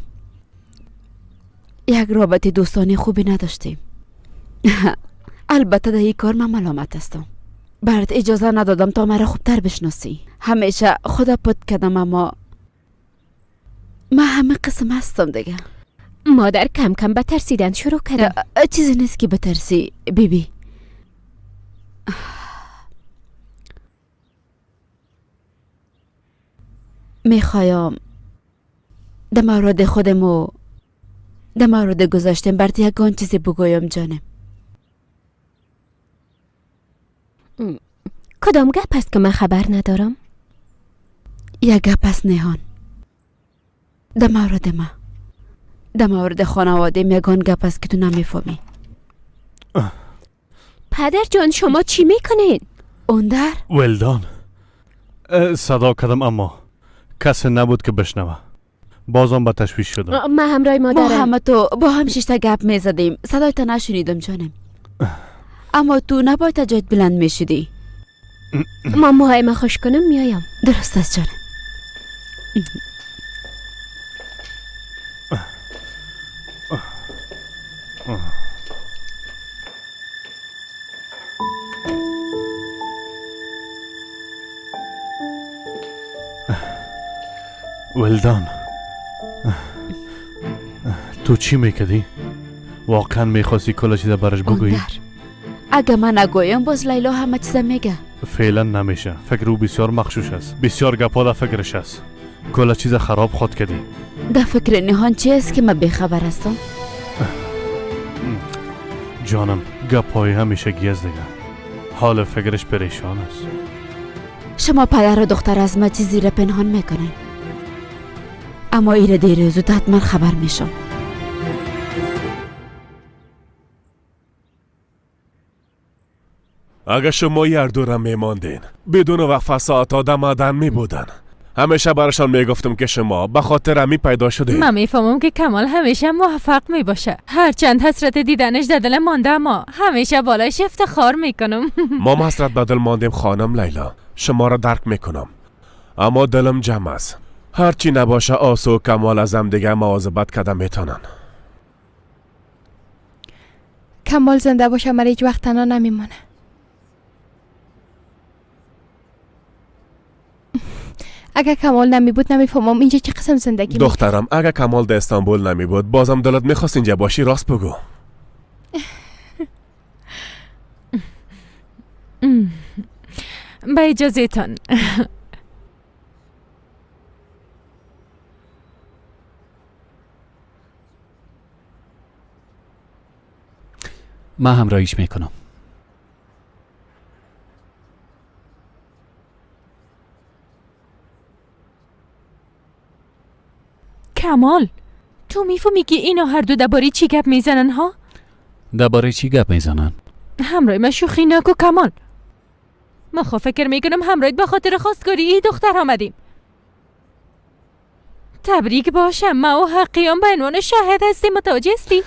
یک رابطه دوستانه خوبی نداشتیم. البته در این کار من ملامت هستم. برات اجازه ندادم تا مرا خوبتر بشناسی. همیشه خدا پت کردم، اما من همه قسم هستم دیگه. مادر کم کم به ترسیدن شروع کردم. چیزی نیست که بترسی بیبی. میخوایم در مورد خودم و در مورد گذاشتم برات یگان چیزی بگویم جانم. کدام گپ است که من خبر ندارم؟ یک گپ است نیهان. در مورد ما، در مورد خانواده یگان گپ است که تو نمیفهمی. پدر جان شما چی میکنین؟ اندر؟ ولدان صدا کردم اما کسی نبود که بشنوه. بازم به تشویش شدم. من همراه مادرم. ما همه تو با هم شیشته گپ میزدیم. صدای تا نشنیدم جانم. اما تو نباید جایت بلند میشدی. ما موهای ما خوش کنم میایم. درست است جانم. ولدان، تو چی میکردی؟ واقعا میخواستی کل چیز برش بگویی؟ اگه من نگویم باز لیلا همه چیز میگه. فعلا نمیشه. فکر او بسیار مغشوش است. بسیار گپا در فکرش است. کل چیز خراب خود کردی. در فکر نهان چی است که من بیخبر هستم؟ جانم، گپای همیشگی است دیگه. حال فکرش پریشان است. شما پدر و دختر از ما چیزی را پنهان میکنن، اما ایره دیر زود حتما خبر میشم. اگه شما هر دو را میماندین بدون وقفه ساعت آدم آدم می بودن. همیشه برشان میگفتم که شما به خاطر همی پیدا شده. من میفهمم که کمال همیشه موفق میباشه، هرچند حسرت دیدنش در دل مانده، اما همیشه بالایش افتخار میکنم. ما حسرت به دل ماندیم خانم لیلا، شما را درک میکنم، اما دلم جمع است. هرچی نباشه آسو و کمال از هم دیگه مواظبت کده میتونن. کمال زنده باشه من هیچ وقت تنها نمیمانه. اگه کمال نمی بود نمیفهمم اینجا چه قسم زندگی. دخترم اگه کمال در استانبول نمی بود بازم دلت میخواست اینجا باشی؟ راست بگو. به اجازه تان. من همراهیش میکنم. کمال، تو میفهمی که اینا هر دو درباره چی گپ میزنن ها؟ درباره چی گپ میزنن؟ همراه من شوخی نکو کمال. من خب فکر میکنم همراهت به خاطر خواستگاری ای دختر آمدیم. تبریک باشم، ما و حقیان به عنوان شاهد هستیم، متوجه هستی؟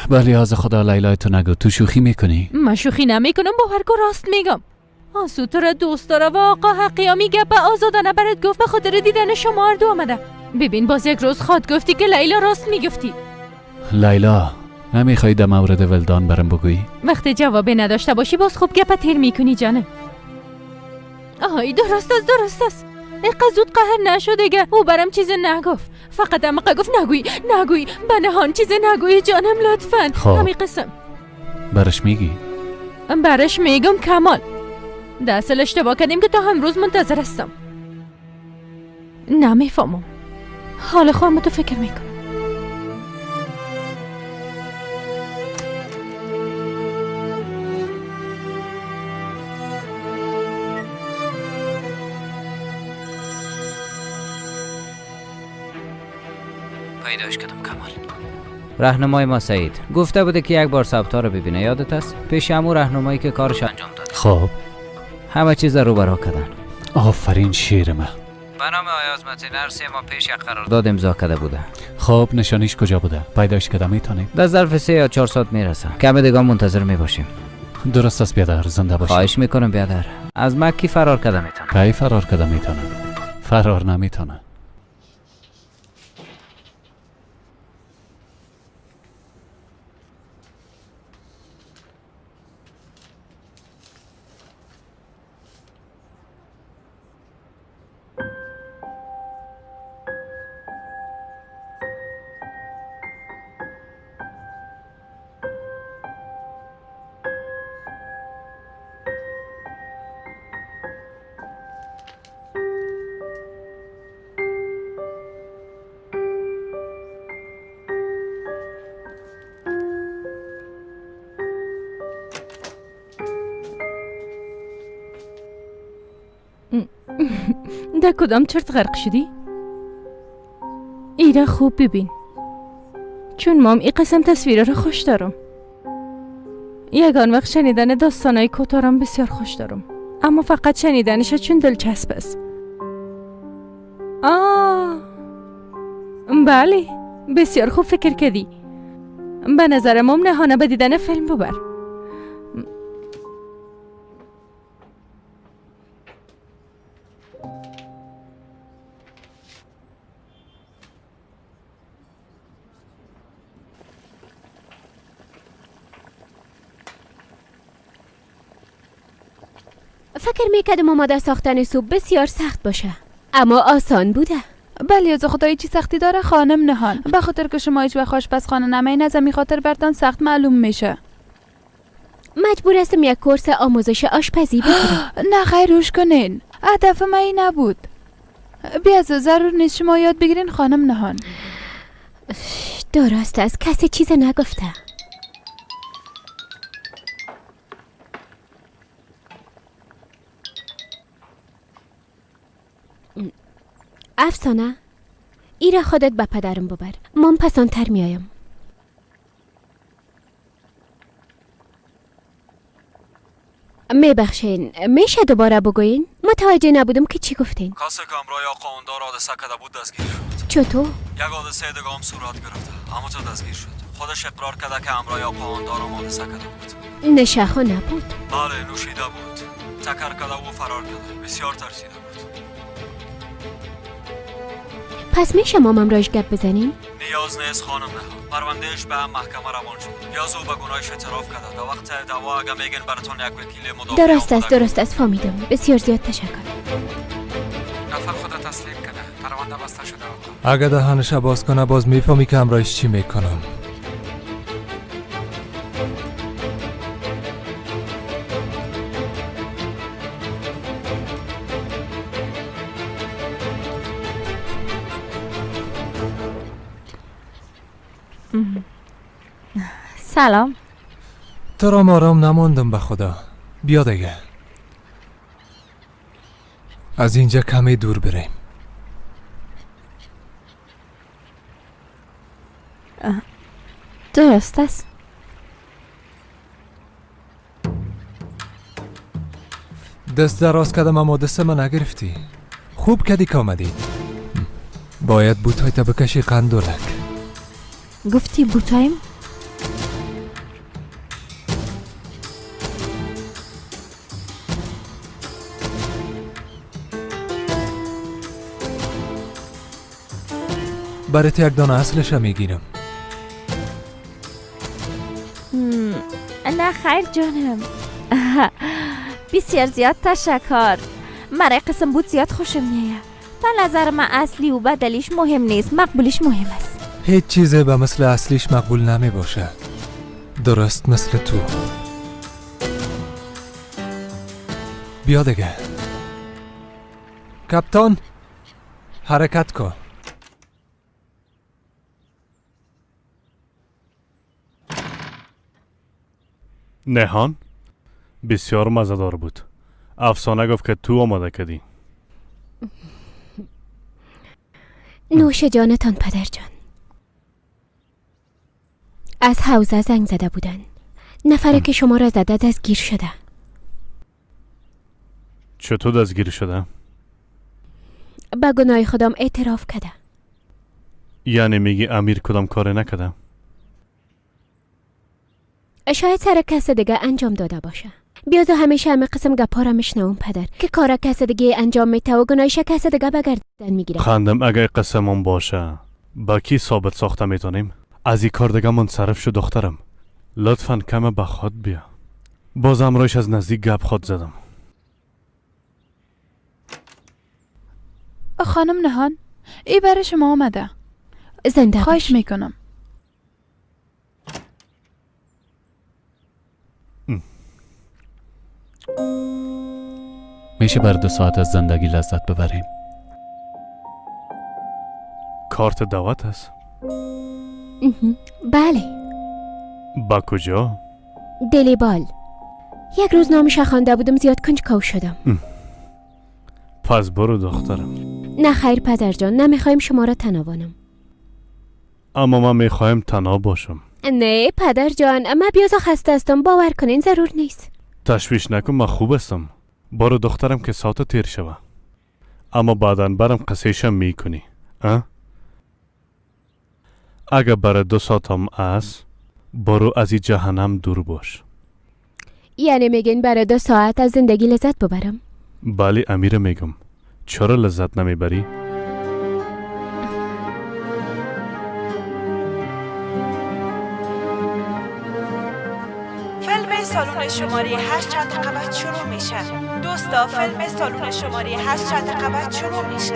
بله از خدا لیلای تو نگو، تو شوخی میکنی؟ من شوخی نمیکنم، باور کن راست میگم. آسو تو را دوست داره و آقا حقیامی گپ آزادانه برات گفت به خاطر دیدن شما هر دو آمده. ببین باز یک روز خواد گفتی که لیلا راست میگفتی. لیلا نمیخوای در مورد ولدان برم بگویی؟ وقتی جوابی نداشته باشی باز خوب گپ تیر میکنی جانم. آهای درست است درست است. اینقدر زود قهر نشو دیگه. او برم چیز نگفت، فقط عمقه گفت نگویی نگویی بنهان چیز نگویی جانم لطفا. خب همین قسم برش میگی؟ برش میگم کمال، در اصل اشتباه کردیم که تا امروز منتظر هستم. نمیفهمم حال خواهم تو فکر میکنم. پیداش کردم کمال. راهنمای ما سعید گفته بوده که یک بار ثبتا رو ببینه، یادت است؟ پیش همو راهنمایی که کارش انجام داد. خب همه چیز رو برا کردن. آفرین شیر من. به نام آیاز متینر 3 ماه پیش یک قرارداد امضا کرده بوده. خب نشانیش کجا بوده؟ پیداش کردم میتونیم؟ در ظرف 3 یا 4 ساعت میرسه. کم دیگه منتظر میباشیم. درست است بیادر، زنده باشی. خواهش میکنم بیادر. از مکی فرار کرده میتونه. کی فرار کرده میتونه؟ فرار نمیتونه. در کدام چرت غرق شدی؟ ایره خوب ببین، چون مام ای قسم تصویره را خوش دارم. یگان وقت شنیدن داستانای کوتارم بسیار خوش دارم، اما فقط شنیدنش چون دلچسب است. آه بله، بسیار خوب فکر کردی. به نظر مام نهانه به دیدن فیلم ببر. فکر میکردم آماده ساختن سوپ بسیار سخت باشه، اما آسان بوده. بله از خدای چی سختی داره خانم نهان؟ به خاطر که شما هیچ وقت آشپزخانه نمین، از همین خاطر برتان سخت معلوم میشه. مجبور هستم یک کورس آموزش آشپزی بگیرم. نه خیر، روش کنین، هدف من این نبود. بیازو ضرور نیست شما یاد بگیرین خانم نهان. درست است، کسی چیز نگفته. افسانه، ایره خودت به پدرم ببر، من پسانتر میایم. میبخشین، میشه دوباره بگوین؟ متوجه نبودم که چی گفتین. کسی که همراه آقا اندار حادثه کرده بود دستگیر شد. چطور؟ یک حادثه دیگه هم صورت گرفته، اما تو دستگیر شد. خودش اقرار کرده که همراه آقا اندار هم حادثه کرده بود. نشه نبود؟ بله، نوشیده بود، تکر کرده و فرار کرده، بسیار ترسیده بود. پس میشه ما همراهش گپ بزنیم؟ نیاز نیست خانم نه، پروندهش به محکمه روان شد. یازو به گناهش اعتراف کرده. در وقت دعوا اگه میگن براتون یک وکیل مدافع. درست است، درست است، فهمیدم. بسیار زیاد تشکر. نفر خود تسلیم کرده، پرونده بسته شده آقا. اگه دهنش باز کنه باز میفهمی که همراهش چی میکنم. سلام. تو را آرام نماندم به خدا. بیا دیگه از اینجا کمی دور بریم. درست است. دست دراز کردم اما دست من نگرفتی. خوب کدی که آمدی. باید بوتای تا بکشی قندولک. گفتی بوتایم؟ برای تو یک دانه اصلش میگیرم. نه خیر جانم. بسیار زیاد تشکر. مرا قسم بود زیاد خوشم میآید. به نظر من اصلی و بدلیش مهم نیست، مقبولیش مهم است. هیچ چیزی به مثل اصلیش مقبول نمی باشه. درست مثل تو. بیا دیگه کپتان، حرکت کن. نهان بسیار مزدار بود. افسانه گفت که تو آماده کردی. نوش جانتان پدر جان. از حوزه زنگ زده بودن. نفری که شما را زده دستگیر شده. چطور دستگیر شده؟ به گناه خودم اعتراف کرده. یعنی میگی امیر کدام کار نکرده؟ شاید سر کس دیگه انجام داده باشه. بیازو همیشه همه قسم گپا را میشنوم پدر، که کار کس دیگه انجام میته و گناهش کس دیگه به گردن میگیره. خندم اگه قسمم باشه با کی ثابت ساخته میتونیم؟ از این کار دیگه منصرف شو دخترم. لطفا کم به خود بیا. باز همراهش از نزدیک گپ خود زدم. خانم نهان، ای برای شما آمده. زنده خواهش میکنم. میشه بر 2 ساعت از زندگی لذت ببریم؟ کارت دعوت است؟ بله. با کجا؟ دلیبال. یک روز نامش خوانده بودم، زیاد کنجکاو شدم. پس برو دخترم. نه خیر پدر جان، نمیخوایم شما را تنها. اما من میخوایم تنها باشم. نه پدر جان، من بیازا خسته هستم، باور کنین ضرور نیست. تشویش نکن، من خوب هستم. برو دخترم که ساعت تیر شوه. اما بعدا برم قصیشم میکنی. اگه برای 2 ساعتم است، برو از این جهنم دور باش. یعنی میگین برای 2 ساعت از زندگی لذت ببرم؟ بله امیر میگم. چرا لذت نمیبری؟ فیلم سالن شماره 8 چند دقیقه بعد شروع میشه. دوستا فیلم سالن شماره 8 چند دقیقه بعد شروع میشه.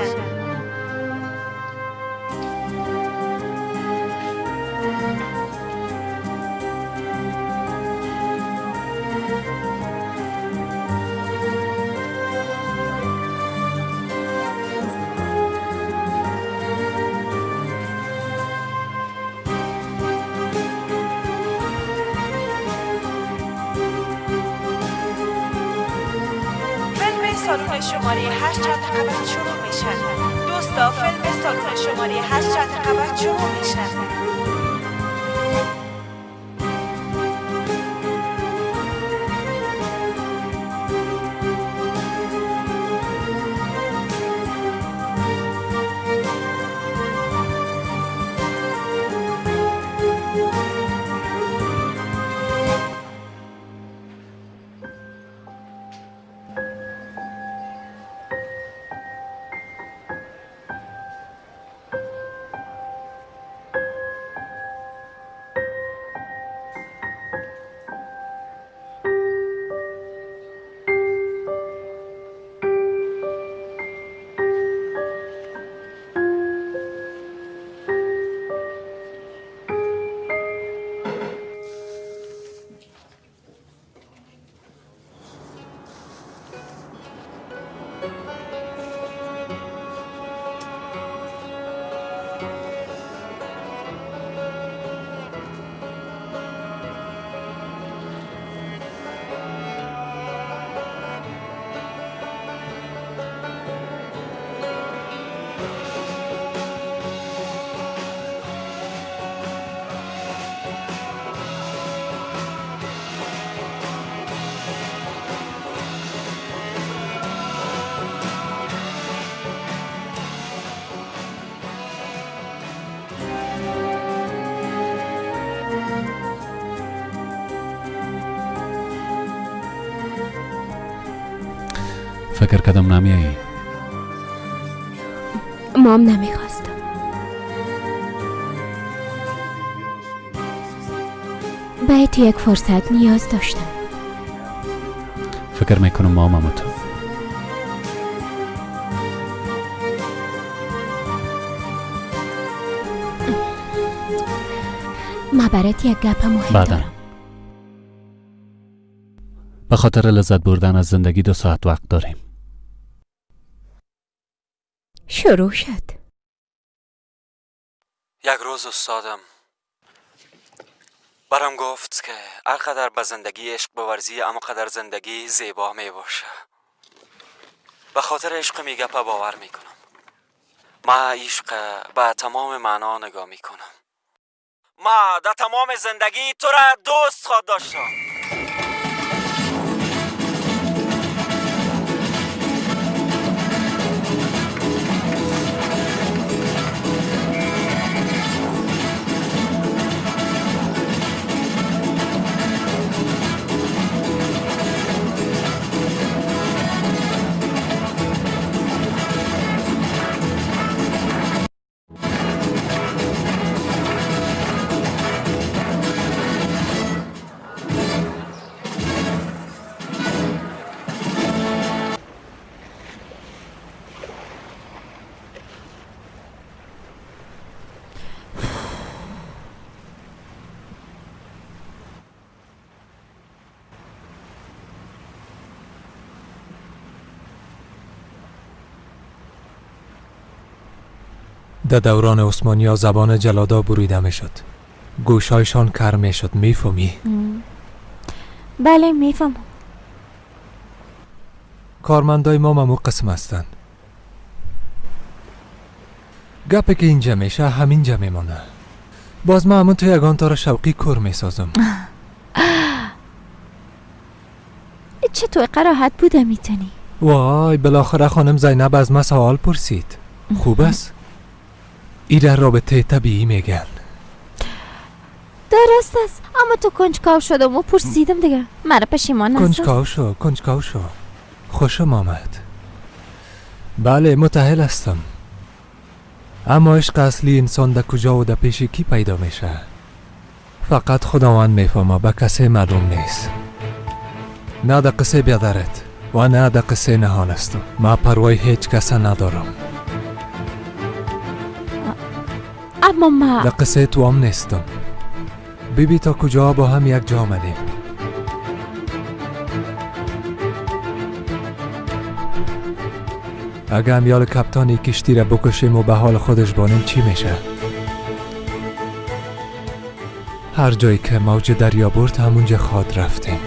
فیلم سالن شماره 8 چند دقیقه بعد شروع میشه. دوستا فیلم سالن شماره 8 چند دقیقه بعد شروع میشه. فکر کردم نمیایی. مام نمیخواستم. باید یک فرصت نیاز داشتم. فکر میکنم مامم تو. ما برات یک گپ مهم بعدا دارم. به خاطر لذت بردن از زندگی 2 ساعت وقت داریم. شروع شد. یک روز استادم برام گفت که هر قدر به زندگی عشق بورزی اما قدر زندگی زیبا می باشه. به خاطر عشق می گپه باور میکنم. ما عشق به تمام معنا نگاه میکنم. ما در تمام زندگی تو را دوست خواد داشتم. در دوران عثمانی‌ها زبان جلادا بریده میشد، گوشهایشان کر میشد. میفهمی؟ بله میفهمم. کارمندای ما ممو قسم هستند. گپی که اینجا میشه همینجا میمانه. باز ما همون تو یگان تار شوقی کور میسازم. چطور قراحت بوده میتونی؟ وای بالاخره خانم زینب از ما سوال پرسید. خوب است؟ ایره رابطه طبیعی میگن. درست است، اما تو کنجکاو شدم و پرسیدم دیگه. مرا پشیمان نساز. کنجکاو شو، کنجکاو شو. خوشم آمد. بله متأهل هستم. اما عشق اصلی انسان در کجا و در پیش کی پیدا میشه؟ فقط خداوند میفهمه، به کسی معلوم نیست. نه در قصه بیادرت و نه در قصه نهان هستم. من پروای هیچ کس ندارم. اما ما در قصه تو هم نیستم. بیبی تا کجا با هم یک جا آمدیم. اگه امیال کپتان کشتی را بکشیم و به حال خودش بانیم چی میشه؟ هر جایی که موج دریا برد همونجا خواد رفتیم.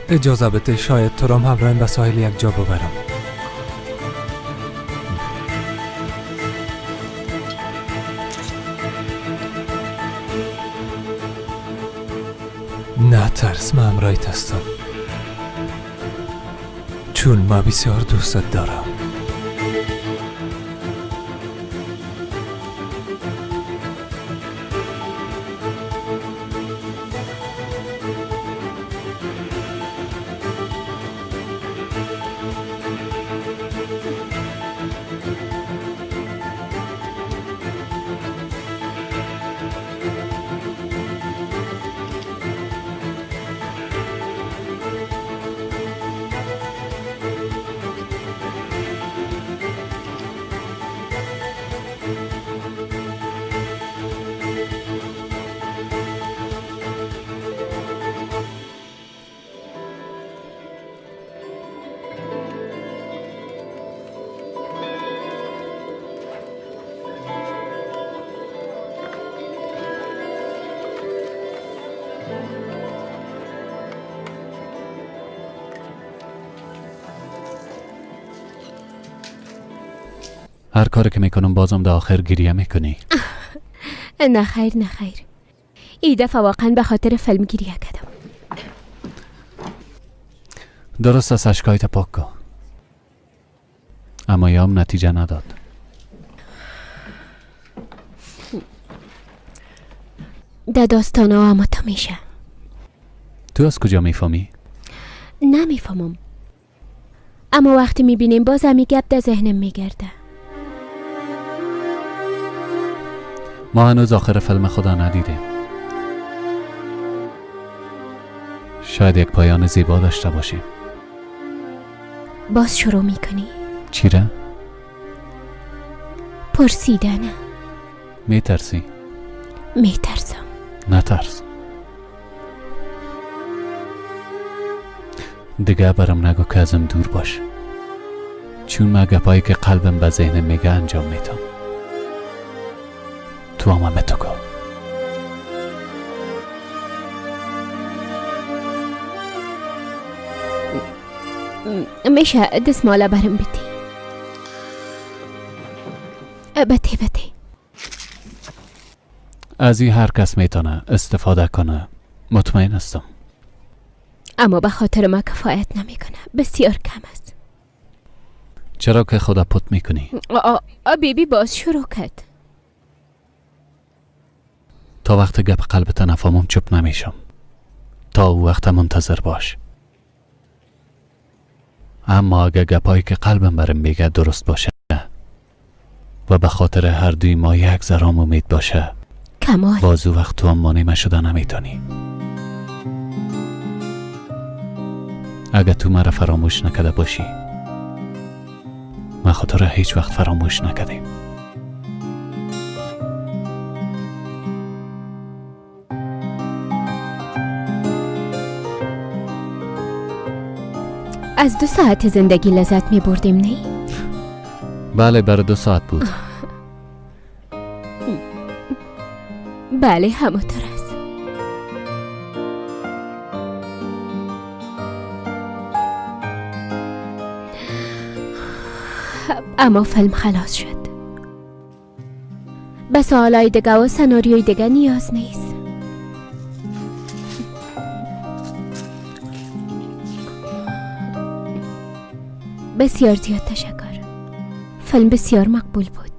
اجازه بده شاید تو رام همراهیم به ساحل یک جا ببرم. نه ترس، من همراهیت هستم، چون من بسیار دوستت دارم. هر کاری که میکنم بازم در آخر گریه میکنی. نه خیر، نه خیر، این دفعه واقعا به خاطر فیلم گریه کردم. درست از اشکایت پاک کن، اما یام نتیجه نداد. در داستان ها اما تا میشه. تو از کجا میفهمی؟ نمیفهمم، اما وقتی میبینیم باز همی گپ در ذهنم میگرده. ما هنوز آخر فیلم خدا ندیدیم. شاید یک پایان زیبا داشته باشیم. باز شروع میکنی؟ چی را؟ پرسیدنه. میترسی؟ میترسم. نترس دیگه، برام نگو که ازم دور باش، چون من گپایی که قلبم به ذهنم میگه انجام میدم. تو هم همه تو گو. میشه دستماله برم بدی؟ بته بته. از این هر کس میتونه استفاده کنه، مطمئن هستم. اما به خاطر ما کفایت نمیکنه، بسیار کم است. چرا که خدا پت میکنی؟ آ بیبی باز شروع کرد. تا وقت گپ قلبت نفهمم چپ نمیشم. تا او وقت منتظر باش. اما اگه گپایی که قلبم برم میگه درست باشه و به خاطر هر دوی ما یک ذره امید باشه، کمال، باز او وقت تو هم مانع شده نمیتونی. اگه تو مرا فراموش نکده باشی، من خاطر هیچ وقت فراموش نکدیم. از 2 ساعت زندگی لذت می بردیم، نه؟ بله، برای 2 ساعت بود. بله، همونطور است. اما فیلم خلاص شد. به سوالای دیگه و سناریوی دیگه نیاز نیست. بسیار زیاد تشکر. فیلم بسیار مقبول بود.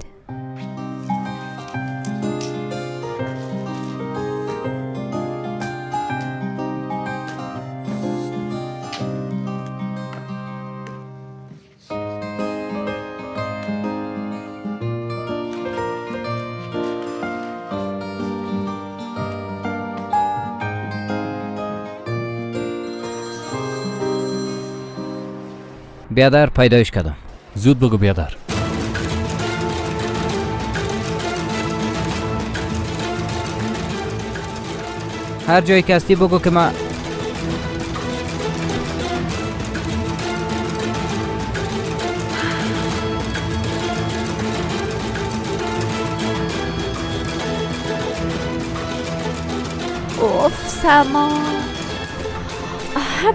بیادر پیدایش کردم. زود بگو بیادر. هر جایی که هستی بگو که من اوف سما.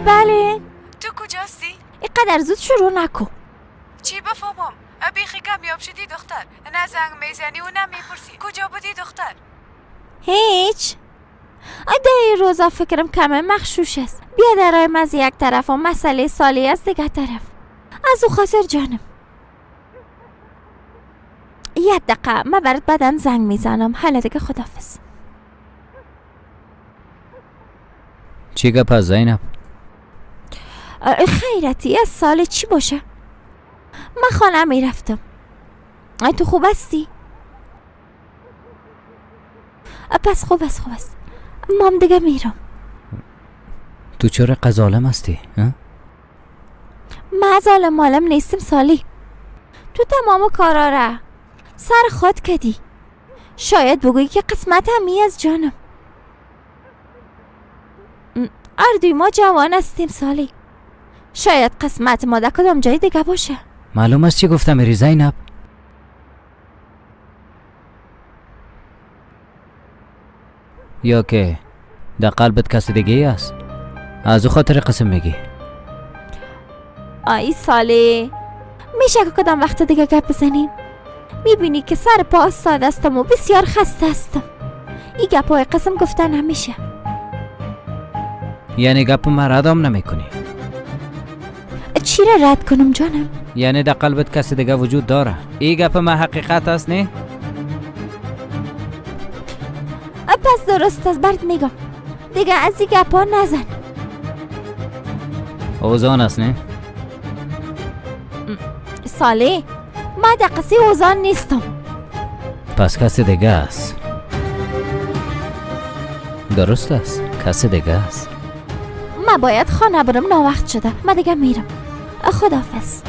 بله. تو کجاستی؟ اینقدر زود شروع نکن. چی بفهمم؟ بیخی کمیاب شدی دختر. نه زنگ میزنی و نه میپرسی. کجا بودی دختر؟ هیچ. در این روزا فکرم کمه مخشوش است. بیادرای از یک طرف و مسئله سالی از دیگر طرف. از او خاطر جانم. یک دقیقه من برات بعدن زنگ میزنم. حالا دیگه خدافظ. چی گپ از زینب؟ خیرتی از سال چی باشه؟ من خانه میرفتم. تو خوب هستی؟ پس خوب است خوب است. مام دیگه میرم. تو چرا قزالم هستی؟ من ظالم مالم نیستم سالی. تو تمام کارا را سر خود کدی. شاید بگویی که قسمت همی از جانم. اردوی ما جوان هستیم سالی. شاید قسمت ما در کدام جای دیگه باشه. معلوم است چی گفتم ری زینب؟ یا که در قلبت کسی دیگه است، از او خاطر قسم میگی. آی سالی، میشه که کدام وقت دیگه گپ بزنیم؟ میبینی که سر پا استاد هستم و بسیار خسته هستم. این گپ های قسم گفتن نمیشه. یعنی گپ ما ردم نمیکنی؟ چی را رد کنم جانم؟ یعنی در قلبت کسی دیگه وجود داره. این گپ ما حقیقت است نه؟ پس درست است برات میگم. دیگه از این گپا نزن. اوزان است نه؟ سالی، من در قصه اوزان نیستم. پس کسی دیگه است. درست است، کسی دیگه است. من باید خانه برم، ناوقت شده. من دیگه میرم. خداحافظ.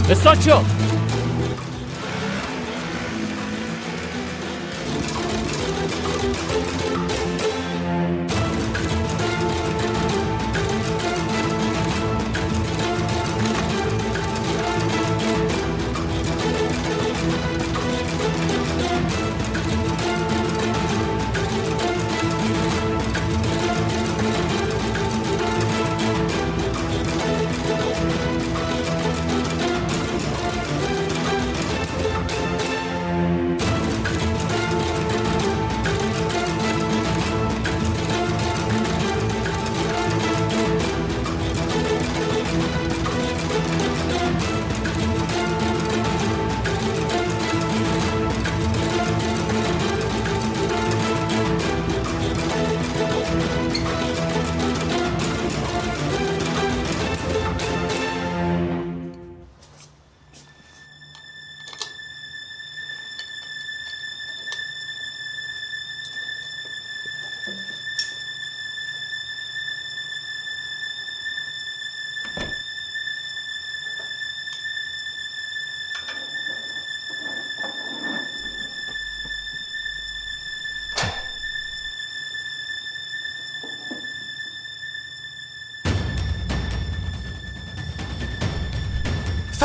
استاد شو.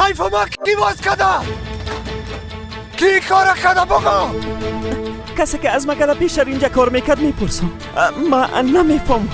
سیف ما کی باز کده؟ کی کار کده بگو؟ کسی که از ما کده پیشتر اینجا کار میکرد میپرسم. ما نمیفهمم.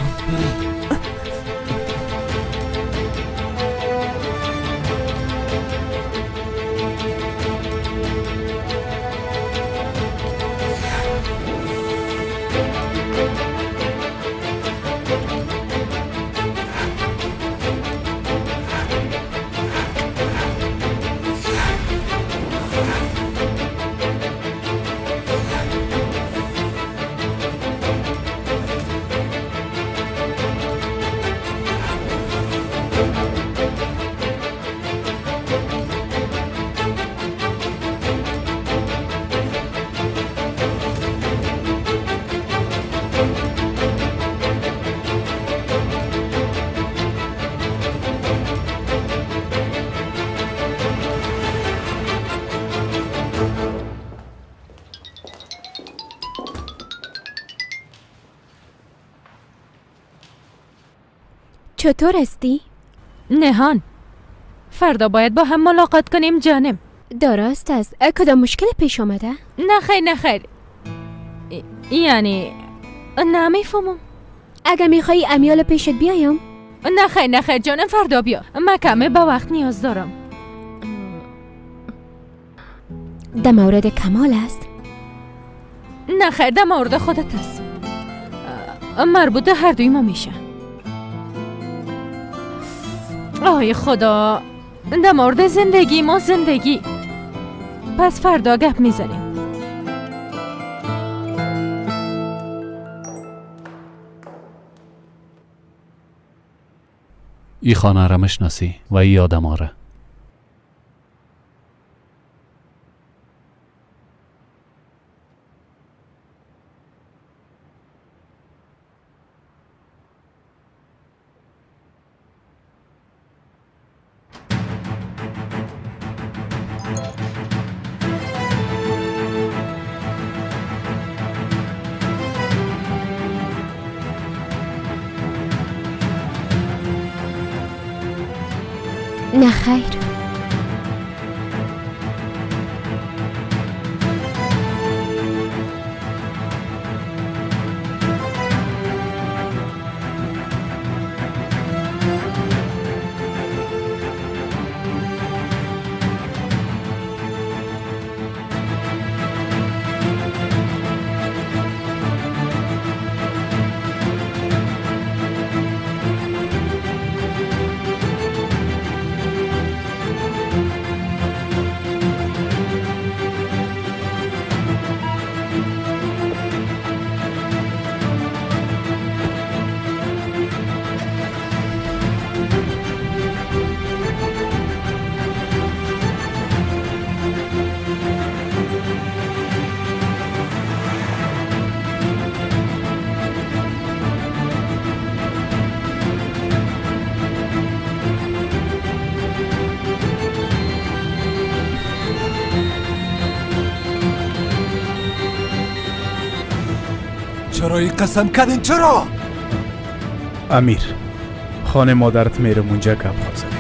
چطور هستی؟ نهان، فردا باید با هم ملاقات کنیم جانم. درست است. کدام مشکل پیش آمده؟ نه خیر نه خیر، یعنی نمیفهمم. اگر میخوایی امیال پیشت بیایم؟ نه خیر نه خیر جانم، فردا بیا، من کمه به وقت نیاز دارم. در مورد کمال است؟ نه خیر، در مورد خودت است، مربوط هر دوی ما میشه. آی خدا، در مورد زندگی ما زندگی. پس فردا گپ میزنیم. ای خانه را میشناسی و ای آدم را. نه خیر. چرا این قسم کردین؟ چرا؟ امیر، خانه مادرت میرم، اونجا گپ خواهد زد.